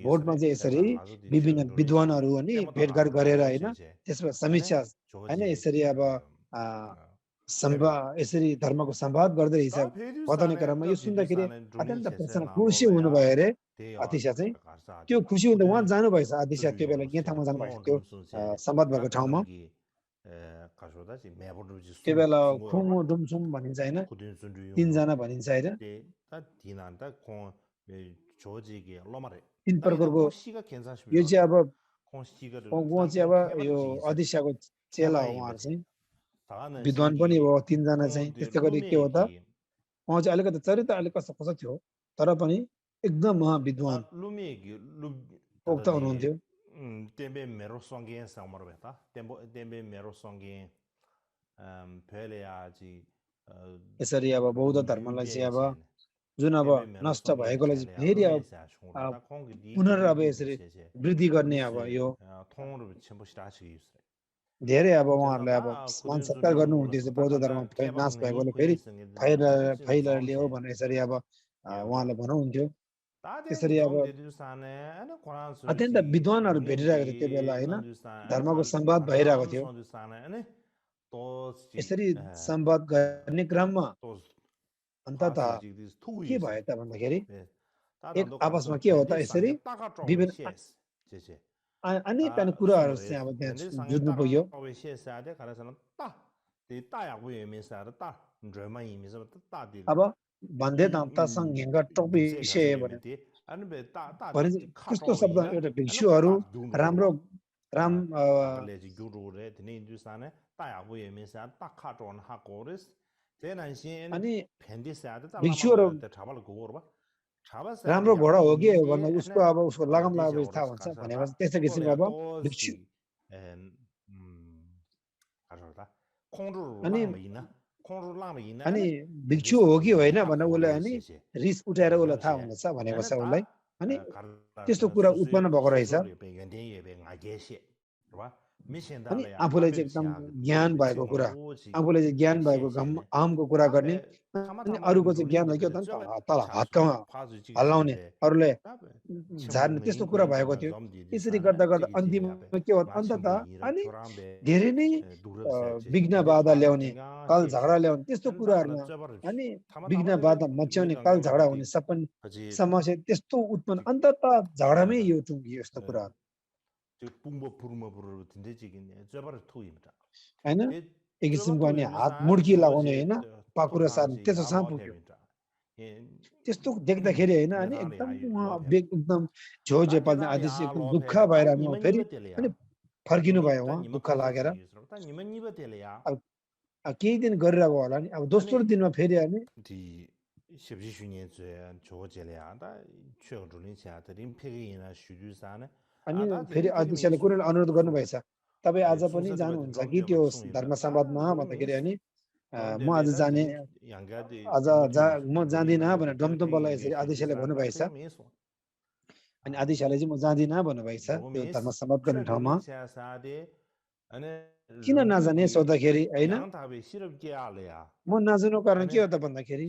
भोटमा चाहिँ यसरी विभिन्न विद्वानहरू अनि भेटघाट गरेर होइन त्यसमा समीक्षा होइन यसरी अब यसरी धर्मको संवाद गर्दै रहेछ बताउने क्रममा यो सुन्दाखेरि अत्यन्त प्रसन्न खुसी हुनुभयो अरे अध्यक्ष चाहिँ त्यो खुसी हुँदा उहाँ जानुभएछ अध्यक्ष त्यो बेला न्येथाङमा जानुभएको थियो संवाद भएको ठाउँमा त्यो बेला खुङो डुमसुम भनिन्छ होइन 3 जना भनिन्छ होइन 3 प्रकारको यो चाहिँ अब उहाँ चाहिँ अब यो अध्यक्षको चेला हो उहाँहरू चाहिँ विद्वान पनि हो 3 जना चाहिँ त्यस्तै गरी के हो त उहाँ चाहिँ अलिकति चरित्र अलिक कस्तो कस्तो थियो तर पनि एकदम महाविद्वान उक्त हुनुहुन्थ्यो यसरी अब बौद्ध धर्मलाई चाहिँ अब जुन अब नष्ट भएकोलाई चाहिँ फेरि अब पुनः अब यसरी वृद्धि गर्ने अब यो धेरै अब उहाँहरूलाई अब मान सत्कार गर्नुहुन्थ्यो बौद्ध धर्म नाश भएकोले फेरि फैलाएर ल्याऊ भनेर यसरी अब उहाँलाई भन्नुहुन्थ्यो त्यसरी अब अत्यन्त विद्वानहरू भेटिरहेको थियो त्यो बेला होइन धर्मको संवाद भइरहेको थियो यसरी संवाद गर्ने क्रममा अन्तत के भयो त भन्दाखेरि एक आपसमा के हो त यसरी विभिन्न अनेक कुराहरू चाहिँ अब त्यहाँ जुझ्नु पुग्यो अब भन्दै तासँग हिँड्का टोपी विषय भने कस्तो शब्द एउटा भिक्षुहरू राम्रो अनि भिक्षुहरू राम्रो घोडा हो कि भन्दा उसको अब उसको लगाम लगाएपछि थाहा हुन्छ भनेपछि त्यस्तै किसिमको अब भिक्षु अनि भिक्षु हो कि होइन भनेर उसलाई अनि रिस उठाएर उसलाई थाहा हुँदछ भनेको छ उसलाई अनि त्यस्तो कुरा उत्पन्न भएको रहेछ अनि आफूलाई चाहिँ एकदम ज्ञान भएको कुरा आफूलाई चाहिँ ज्ञान भएको अहमको कुरा गर्ने अनि अरूको चाहिँ ज्ञानलाई के त तल हातमा हल्लाउने अरूले झार्ने त्यस्तो कुरा भएको थियो यसरी गर्दा गर्दा अन्तिममा के हो अन्तत अनि धेरै नै विघ्न बाधा ल्याउने काल झगडा ल्याउने त्यस्तो कुराहरुमा अनि विघ्न बाधा मच्याउने काल झगडा हुने सबै समस्या त्यस्तो उत्पन्न अन्तत झगडामै यो टुङ्गियो यस्तो कुराहरु हैन एक किसिमको अनि हात मुड्की लगाउने हैन पाखुरा सार्ने त्यसो सम्म पुग्यो त्यस्तो देख्दाखेरि हैन अनि एकदम झोझे पाल्ने आदेश एकदम दुःख भएर म फेरि अनि फर्किनु भयो उहाँ दुःख लागेर केही दिन गरिरहेको होला नि अब दोस्रो दिनमा फेरि अनि अनि फेरि अध्यक्षले कुनै अनुरोध गर्नुभएछ तपाई आज पनि जानुहुन्छ कि त्यो धर्म संवादमा भन्दाखेरि अनि म आज जाने म जाँदिन भनेर डमडमलाई यसरी अध्यक्षले भन्नुभएछ अनि अध्यक्षले चाहिँ म जाँदिन भन्नुभएछ त्यो धर्म संवाद गर्ने ठाउँमा किन नजाने सोध्दाखेरि हैन म नजानुको कारण के हो त भन्दाखेरि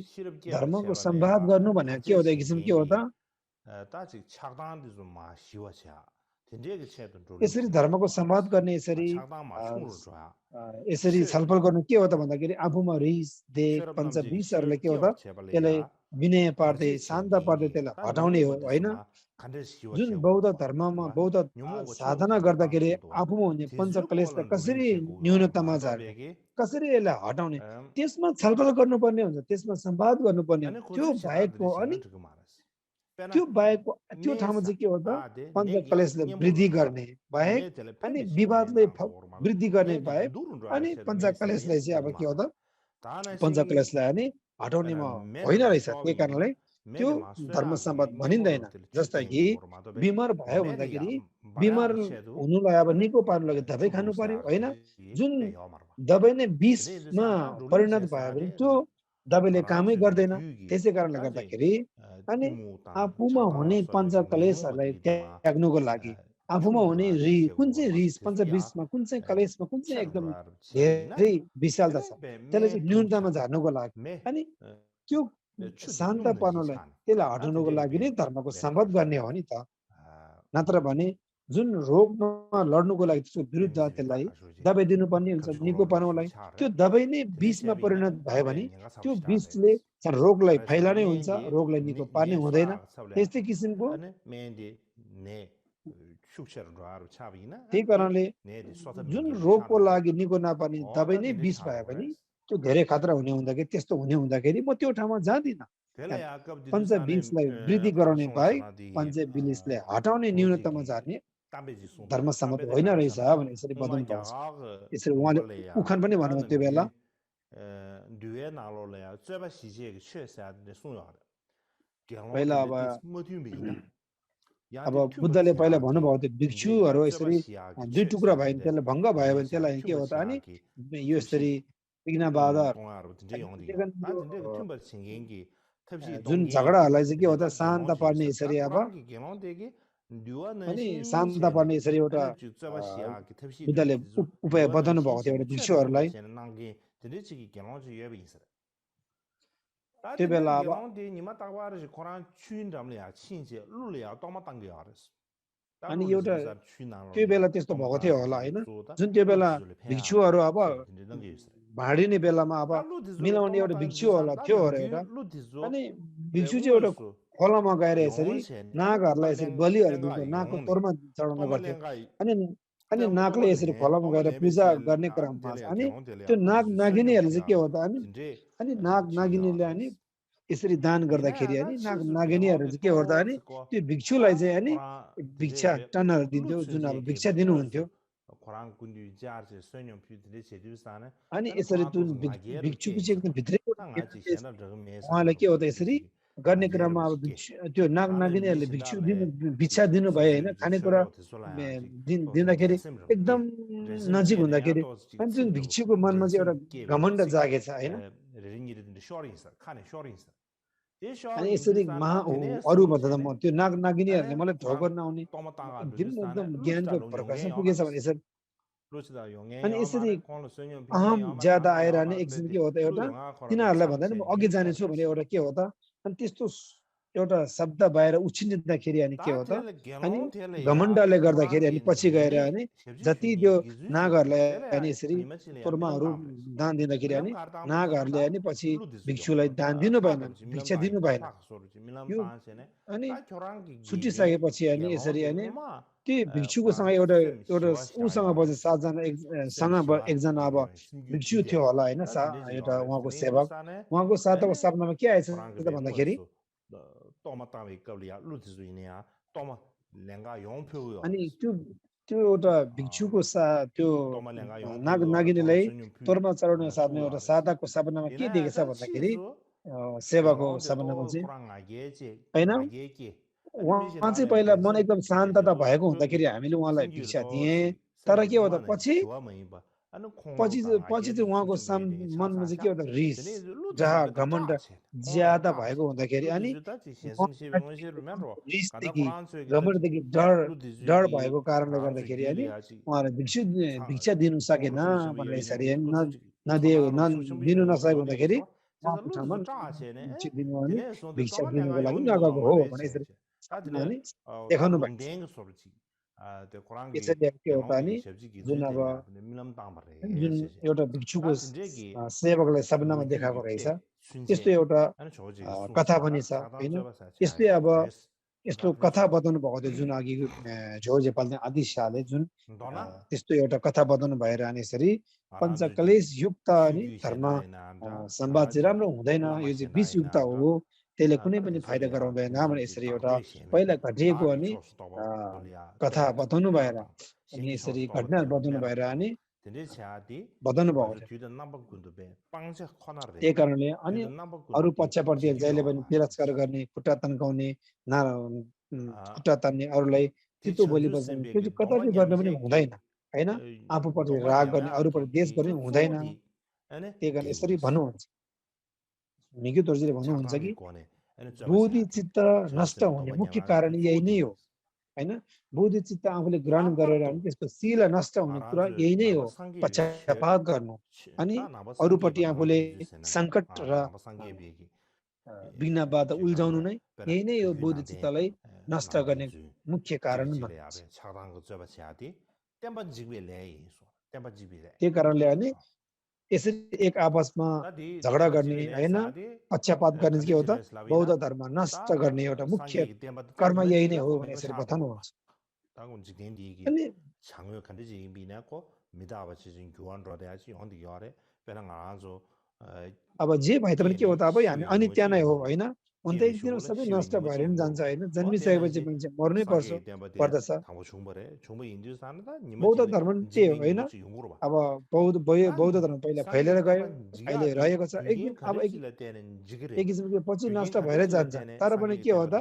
धर्मको संवाद गर्नु भनेको के हो त एक किसिम के हो त यसरी धर्मको संवाद गर्ने यसरी छलफल गर्नु के हो त भन्दाखेरि आफूमा रिस देख पञ्चविषहरुले के हो त त्यसलाई विनय पार्दै शान्त पार्दै त्यसलाई हटाउने हो हैन जुन बौद्ध धर्ममा बौद्ध साधना गर्दाखेरि आफूमा हुने पञ्चक्लेशलाई कसरी न्यूनतामा झार्ने कसरी यसलाई हटाउने त्यसमा छलफल गर्नुपर्ने हुन्छ त्यसमा संवाद गर्नुपर्ने त्यो बाहेकको अनि त्यो बाहेकको त्यो ठाउँमा चाहिँ के हो त पञ्चक्लेशले वृद्धि गर्ने बाहेक अनि विवादले वृद्धि गर्ने बाहेक अनि पञ्चक्लेशले चाहिँ अब के हो त पञ्चक्लेशलाई अनि हटाउनेमा होइन रहेछ त्यही कारणले त्यो धर्म संवाद भनिँदैन जस्तै कि बिमार भयो भन्दाखेरि बिमार हुनुलाई अब निको पार्नु लागि दबाई खानु पर्यो हैन जुन दबाई नै विषमा परिणत भयो भने त्यो दबाईले कामै गर्दैन त्यसै कारणले गर्दाखेरि अनि आफूमा हुने पञ्चक्लेशहरुलाई त्याग्नुको लागि आफूमा हुने कुन चाहिँ रिस पञ्चविषमा कुन चाहिँ कलेशमा कुन चाहिँ एकदम धेरै विशालता छ त्यसलाई चाहिँ न्यूनतामा झार्नुको लागि अनि त्यो शान्त पार्नलाई त्यसलाई हटाउनुको लागि नै धर्मको संवाद गर्ने हो नि त नत्र भने जुन रोगमा लड्नुको लागि त्यसको विरुद्ध त्यसलाई दबाई दिनुपर्ने हुन्छ निको पार्नलाई त्यो दबाई नै विषमा परिणत भयो भने त्यो विषले रोगलाई फैलाउने हुन्छ रोगलाई निको पार्ने हुँदैन त्यस्तै किसिमको त्यही कारणले जुन रोगको लागि निको नपार्ने दबाई नै विष भयो भने त्यो धेरै खतरा हुने हुँदाखेरि त्यस्तो हुने हुँदाखेरि म त्यो ठाउँमा जाँदिन पञ्चविषलाई वृद्धि गराउने बाहेक पञ्चविषले हटाउने न्यूनतामा झार्ने धर्म संवाद होइन रहेछ भने यसरी बताउनु पर्छ यसरी उहाँले उखान पनि भन्नुभयो त्यो बेला पहिला अब बुद्धले पहिला भन्नुभयो त्यो भिक्षुहरू यसरी दुई टुक्रा भयो भने त्यसलाई भङ्ग भयो भने त्यसलाई के हो त अनि यो यसरी विघ्न बाधा जुन झगडाहरूलाई चाहिँ के हो त शान्त पार्ने यसरी अब अनि शान्त पार्ने यसरी एउटा बुद्धले उपाय बताउनु भएको थियो एउटा भिक्षुहरूलाई त्यो बेला अब अनि एउटा त्यो बेला त्यस्तो भएको थियो होला हैन जुन त्यो बेला भिक्षुहरू अब भाडिने बेलामा अब मिलाउने एउटा भिक्षु होला थियो अरे एउटा अनि भिक्षु चाहिँ एउटा खोलामा गएर यसरी नागहरूलाई यसरी बलिहरू दिन्थ्यो नागको तोरमा चढाउन गर्थ्यो अनि नागले यसरी खोलामा गएर पूजा गर्ने क्रममा अनि त्यो नाग नागिनीहरूले चाहिँ के हो त अनि नाग नागिनीले अनि यसरी दान गर्दाखेरि अनि नाग नागिनीहरू चाहिँ के हो त अनि त्यो भिक्षुलाई चाहिँ अनि भिक्षा टनहरू दिन्थ्यो जुन अब भिक्षा दिनुहुन्थ्यो अनि यसरी जुन भिक्षुको चाहिँ एकदम भित्रै उहाँलाई के हो त यसरी गर्ने क्रममा अब त्यो नाग नागिनीहरूले भिक्षा दिनु भयो होइन खानेकुरा दिँदाखेरि एकदम नजिक हुँदाखेरि अनि जुन भिक्षुको मनमा चाहिँ एउटा घमण्ड जागेछ होइन अनि यसरी अरू भन्दा त म त्यो नाग नागिनीहरूले मलाई धोका नआउने एकदम ज्ञानको प्रकाशन पुगेछ भने यसरी अनि यसरी अहम ज्यादा आएर नि एकछिन के हो त एउटा तिनीहरूलाई भन्दा नि म अघि जाने छु भने एउटा के हो त अनि त्यस्तो एउटा शब्द बाहिर उछिन्दिँदाखेरि अनि के हो त अनि घमण्डले गर्दाखेरि अनि पछि गएर अनि जति त्यो नागहरूलाई अनि यसरी तोर्माहरू दान दिँदाखेरि अनि नागहरूले अनि पछि भिक्षुलाई दान दिनु भएन भिक्षा दिनु भएन यो अनि छुटिसकेपछि अनि यसरी अनि त्यो भिक्षुकोसँग एउटा एउटा उसँग बजे सातजना एकजना अब भिक्षु थियो होला होइन एउटा उहाँको सेवक उहाँको साथको सपनामा के आएछ त भन्दाखेरि अनि त्यो त्यो एउटा भिक्षुको त्यो नागिनीलाई तोर्मा चढाउने साथमा एउटा साधाको सपनामा के देखेछ भन्दाखेरि सेवाको सपनामा चाहिँ होइन उहाँ चाहिँ पहिला मन एकदम शान्तता भएको हुँदाखेरि हामीले उहाँलाई भिक्षा दिए तर के हो त पछि चाहिँ उहाँको मनमा चाहिँ के हो त रिस जहाँ घमण्ड ज्यादा भएको हुँदाखेरि अनि रिसदेखि घमण्डदेखि डर भएको कारणले गर्दाखेरि अनि उहाँलाई भिक्षा दिनु सकेन भनेर यसरी दिनु नसकेको हुँदाखेरि उहाँको ठाउँमा भिक्षा दिनुको लागि नगएको हो भने यसरी देखाउनु भएको यसरी के हो त अनि जुन अब जुन एउटा भिक्षुको सेवकलाई सपनामा देखाएको रहेछ त्यस्तो एउटा कथा पनि छ होइन यस्तै अब यस्तो कथा बताउनु भएको थियो जुन अघि झोजे पाल्ने आदि शाहले जुन त्यस्तो एउटा कथा बताउनु भएर अनि यसरी पञ्चकलेश युक्त अनि धर्म संवाद चाहिँ राम्रो हुँदैन यो चाहिँ विष युक्त हो त्यसले कुनै पनि फाइदा गराउँदैन भने यसरी एउटा पहिला घटिएको अनि कथा बताउनु भएर अनि यसरी घटना बताउनु भएर अनि बताउनु भएको त्यही कारणले अनि अरू पक्षप्रति जहिले पनि तिरस्कार गर्ने खुट्टा तन्काउने खुट्टा तान्ने अरूलाई चित्तो बोली बजाउने त्यो चाहिँ कतै गर्न पनि हुँदैन होइन आफूप्रति राग गर्ने अरूप्रति देश गर्ने हुँदैन त्यही कारण यसरी भन्नुहुन्छ निकै दर्जीले भन्नुहुन्छ कि बुद्धि चित्त नष्ट हुने मुख्य कारण यही नै हो होइन बुद्धि चित्त आफूले ग्रहण गरेर अनि त्यसको शील नष्ट हुने कुरा यही नै हो पक्षपात गर्नु अनि अरूपट्टि आफूले सङ्कट र विघ्नबाट उल्झाउनु नै यही नै हो बुद्धि चित्तलाई नष्ट गर्ने मुख्य कारण त्यही कारणले अनि यसरी एक आपसमा झगडा गर्ने होइन पक्षपात गर्ने के हो त बौद्ध धर्म नष्ट गर्ने एउटा मुख्य कर्म यही नै हो भने यसरी बताउनुहुन्छ अब जे भए पनि के हो त अब हामी अनित्य नै हो होइन अन्त एक दिन सबै नष्ट भएर नि जान्छ होइन जन्मिसकेपछि मान्छे मर्नै पर्दछ बौद्ध धर्म त्यही हो होइन अब बौद्ध धर्म पहिला फैलिएर गयो अहिले रहेको छ एक दिन अब एक किसिमको पछि नष्ट भएरै जान्छ तर पनि के हो त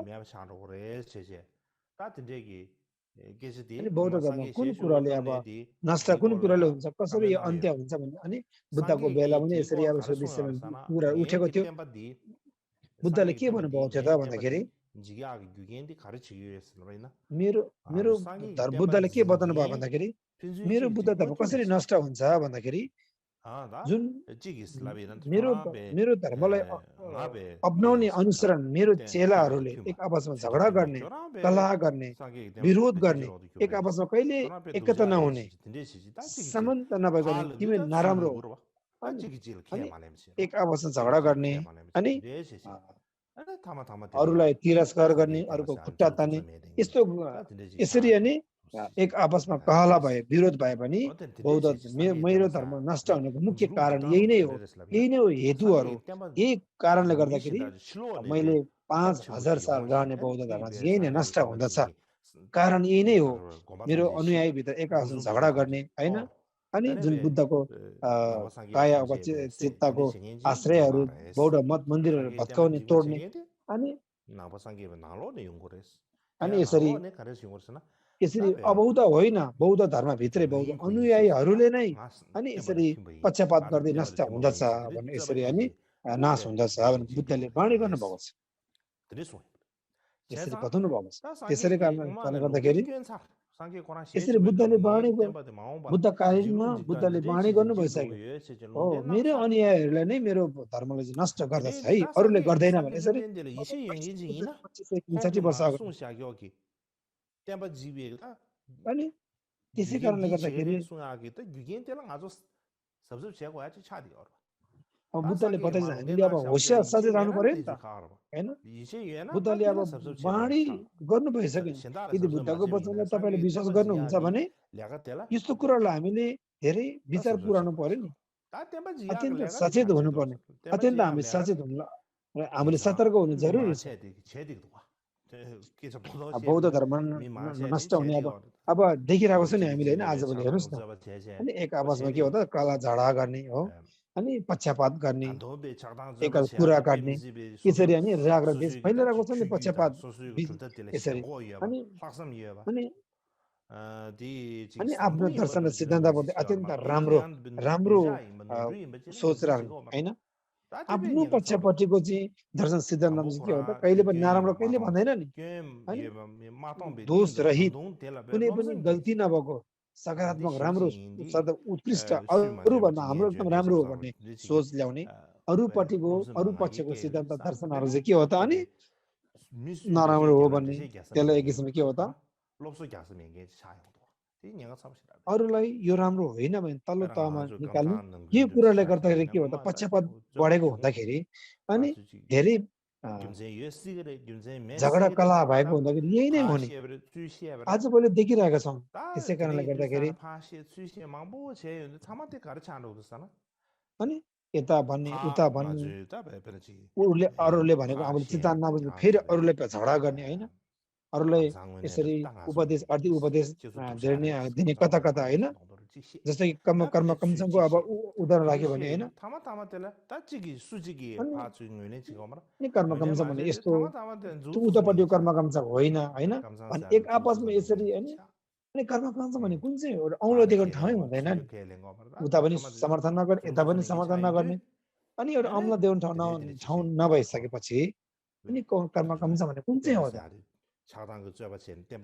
अनि बौद्ध धर्म कुन कुराले अब नष्ट कुन कुराले हुन्छ कसरी यो अन्त्य हुन्छ भने अनि बुद्धको बेला पनि यसरी अब यस विषयमा कुरा उठेको थियो बुद्धले के भन्नुभएको थियो त भन्दाखेरि मेरो बुद्धले के बताउनु भयो भन्दाखेरि मेरो बुद्ध धर्म कसरी नष्ट हुन्छ भन्दाखेरि जुन मेरो धर्मलाई अपनाउने अनुसरण मेरो चेलाहरूले एक आपसमा झगडा गर्ने कलह गर्ने विरोध गर्ने एक आपसमा कहिले एकता नहुने समानता नभएको तिमी नराम्रो एक आपसमा झगडा गर्ने अनि अरूलाई तिरस्कार गर्ने अरूको खुट्टा तान्ने यस्तो यसरी अनि एक आपसमा कहला भए विरोध भए पनि बौद्ध मेरो धर्म नष्ट हुनुको मुख्य कारण यही नै हो हेतुहरू यही कारणले गर्दाखेरि मैले 5000 साल रहने बौद्ध धर्म यही नै नष्ट हुँदछ कारण यही नै हो मेरो अनुयायी भित्र एक आपसमा झगडा गर्ने होइन अनि जुन बुद्धको काया चित्तको आश्रयहरू बौद्ध मठ मन्दिरहरू भत्काउने तोड्ने अनि यसरी अबौद्ध होइन बौद्ध धर्मभित्रै बौद्ध अनुयायीहरूले नै अनि यसरी पक्षपात गर्दै नष्ट हुँदछ भन्ने यसरी अनि नाश हुँदछ भने बुद्धले वाणी गर्नुभएको छ यसरी बताउनु भएको छ त्यसरी कारणले गर्दाखेरि यसरी बुद्धले वाणी बुद्ध कालीनमा बुद्धले वाणी गर्नु भइसक्यो हो मेरो अनुयायीहरूलाई नै मेरो धर्मले चाहिँ नष्ट गर्दछ है अरूले गर्दैन भने यसरी 25 वर्ष अगाडि अनि त्यसै कारणले गर्दाखेरि बुद्धले बताइन्छ हामीले अब होशियार सचेत रहनु पर्यो नि त हैन बुद्धले अब वाणी गर्नु भइसक्यो यदि बुद्धको वचनलाई तपाईले विश्वास गर्नुहुन्छ भने यस्तो कुरालाई हामीले धेरै विचार पुर्याउनु पर्यो नि अत्यन्त सचेत हुनुपर्ने अत्यन्त हामी सचेत हुनु हामीले सतर्क हुनु जरुरी छ बौद्ध धर्म नष्ट हुने अब देखिरहेको छ नि हामीले हैन आजभोलि हेर्नुस् न अनि एक आपसमा के हो त काला झगडा गर्ने हो अनि पक्षपात गर्ने एक कुरा काट्ने यसरी अनि राग र देश फैलिरहेको छ नि पक्षपात यसरी अनि आफ्नो दर्शन र सिद्धान्त बोल्दै अत्यन्त राम्रो राम्रो सोच राख्नु हैन आफ्नो पक्षपट्टिको चाहिँ दर्शन सिद्धान्तमा चाहिँ के हो त कहिले पनि नराम्रो कहिले भन्दैन नि दोष रहित कुनै पनि गल्ती नभएको सकारात्मक राम्रो उत्कृष्ट अरू भन्दा हाम्रो एकदम राम्रो हो भन्ने सोच ल्याउने अरूपट्टिको अरू पक्षको सिद्धान्त दर्शनहरू चाहिँ के हो त अनि नराम्रो हो भन्ने त्यसलाई एक किसिमले के हो त अरूलाई यो राम्रो होइन भने तल्लो तहमा निकाल्नु यो कुराले गर्दाखेरि के हो त पक्षपात बढेको हुँदाखेरि अनि धेरै झगडा कला भएको हुँदाखेरि यही नै हो नि आजभोलि देखिरहेका छौँ त्यसै कारणले गर्दाखेरि अनि यता भन्ने उता भन्ने अरूले भनेको आफूले चिन्ता नबुझ्ने फेरि अरूले झगडा गर्ने होइन अरूलाई यसरी उपदेश अर्थी उपदेश दिने कता कता होइन जस्तै कर्म कमसमको अब उदाहरण राख्यो भने होइन कर्म कमसम भने यस्तो उतापट्टि कर्म कमसम होइन होइन एक आपसमा यसरी होइन अनि कर्म कमसम भने कुन चाहिँ औँलो देखाउने ठाउँ हुँदैन नि उता पनि समर्थन नगर्ने यता पनि समर्थन नगर्ने अनि एउटा औँला देखाउने ठाउँ नभइसकेपछि अनि कर्म कमसम भने कुन चाहिँ हो त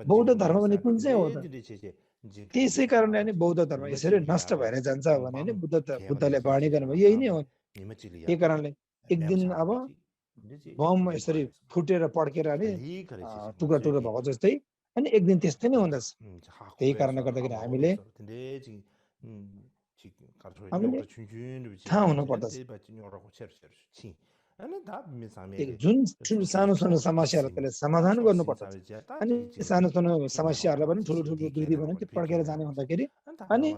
बौद्ध धर्म भने कुन चाहिँ हो त त्यसै कारणले अनि बौद्ध धर्म यसरी नष्ट भएर जान्छ भने नि बुद्धले वाणी गर्नु यही नै हो त्यही कारणले एक दिन अब बम यसरी फुटेर पड्केर अनि टुक्रा टुक्रा भएको जस्तै अनि एक दिन त्यस्तै नै हुँदछ त्यही कारणले गर्दाखेरि हामीले थाहा हुनु पर्दछ जुन सानो सानो समस्याहरू त्यसलाई समाधान गर्नुपर्छ अनि सानो सानो समस्याहरूलाई पनि ठुलो ठुलो दुरी भने त्यो पड्केर जाने हुँदाखेरि अनि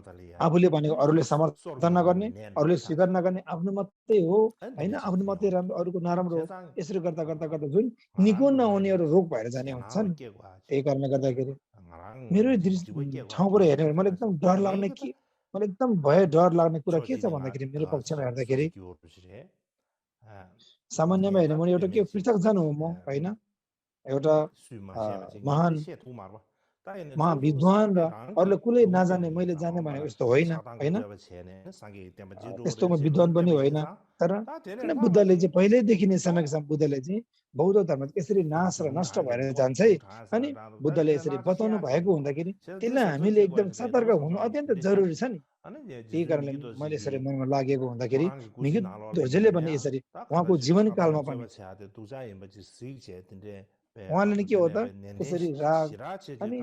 आफूले भनेको अरूले समर्थन नगर्ने अरूले स्वीकार नगर्ने आफ्नो मात्रै हो होइन आफ्नो मात्रै राम्रो अरूको नराम्रो हो यसरी गर्दा गर्दा गर्दा जुन निको नहुने एउटा रोग भएर जाने हुन्छ नि त्यही कारणले गर्दाखेरि मेरो ठाउँबाट हेर्ने भने मलाई एकदम डर लाग्ने कि मलाई एकदम डर लाग्ने कुरा के छ भन्दाखेरि मेरो पक्षमा हेर्दाखेरि सामान्यमा हेर्ने भने एउटा के पृथक जन हो म होइन एउटा महाविद्वान र अरूले कुनै नजाने मैले जाने भनेको यस्तो होइन होइन त्यस्तो म विद्वान पनि होइन तर किन बुद्धले चाहिँ पहिल्यैदेखि नै समयसम्म बुद्धले चाहिँ बौद्ध धर्म यसरी नाश र नष्ट भएर जान्छ है अनि बुद्धले यसरी बताउनु भएको हुँदाखेरि त्यसलाई हामीले एकदम सतर्क हुनु अत्यन्त जरुरी छ नि त्यही कारणले मैले यसरी मनमा लागेको हुँदाखेरि मिहित धोर्जेले भने यसरी उहाँको जीवनकालमा पनि उहाँले नि के हो त यसरी राग अनि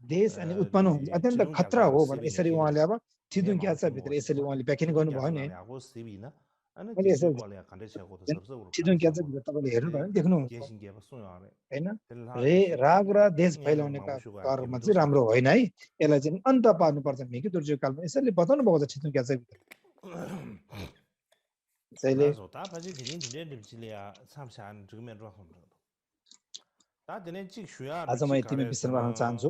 देश अनि उत्पन्न हुन्छ अत्यन्त खतरा हो भने यसरी उहाँले अब थिदुङ क्याचा भित्र यसरी उहाँले व्याख्यान गर्नुभयो नि मैले यसरी थिदुङ क्याचा भित्र तपाईँले हेर्नुभयो भने देख्नुहुन्छ होइन राग र देश फैलाउने कर्म चाहिँ राम्रो होइन है यसलाई चाहिँ अन्त पार्नुपर्छ मिहित धोर्जेको कालमा यसरी बताउनु भएको छ थिदुङ क्याचा भित्र त्यसैले आज म यति नै विषयमा राख्न चाहन्छु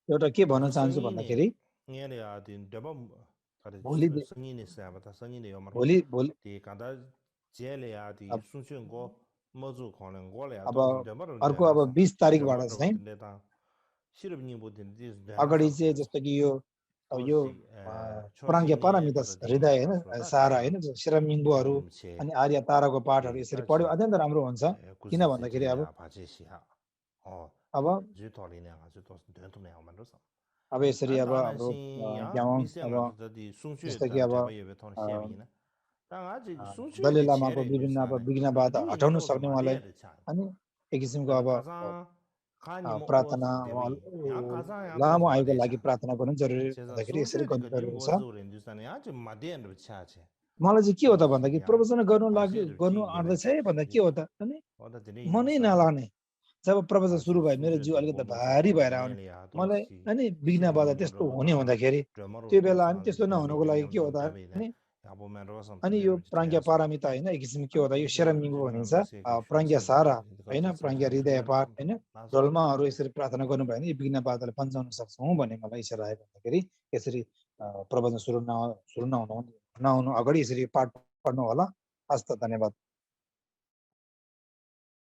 एउटा के भन्न चाहन्छु भन्दाखेरि अब अर्को अब 20 तारिकबाट चाहिँ अगाडि चाहिँ जस्तो कि यो प्राङ्ग्य पारमिता हृदय होइन सारा होइन शिरमिङ्बुहरू अनि आर्य ताराको पाठहरू यसरी पढ्यो अत्यन्त राम्रो हुन्छ किन भन्दाखेरि अब अब अब यसरी अब हाम्रो गाउँमा अब जस्तो कि अब दलाइ लामाको विभिन्न अब विघ्नबाधा हटाउन सक्ने उहाँलाई अनि एक किसिमको अब प्रार्थना लामो आयुको लागि प्रार्थना गर्नु जरुरी भन्दाखेरि यसरी गर्नु जरुरी छ मलाई चाहिँ के हो त भन्दाखेरि प्रवचन गर्नु आँट्दैछ है भन्दा के हो त अनि मनै नलाग्ने जब प्रवचन सुरु भयो मेरो जिउ अलिकति भारी भएर आउने मलाई अनि विघ्न बाधा त्यस्तो हुने हुँदाखेरि त्यो बेला अनि त्यस्तो नहुनुको लागि के हो त अनि यो प्राज्ञा पारमिता हैन एक किसिम के हो त यो शरमिङ्गो भनिन्छ प्राज्ञा सारा हैन प्राज्ञा हृदय पाठ हैन डोल्माहरू यसरी प्रार्थना गर्नु भयो भने यो विघ्न बाधाले पन्चाउन सक्छौं भन्ने मलाई इच्छा लाग्यो भन्दाखेरि यसरी प्रवचन सुरु नहुनु अगाडि यसरी पाठ पढ्नु होला हस्त धन्यवाद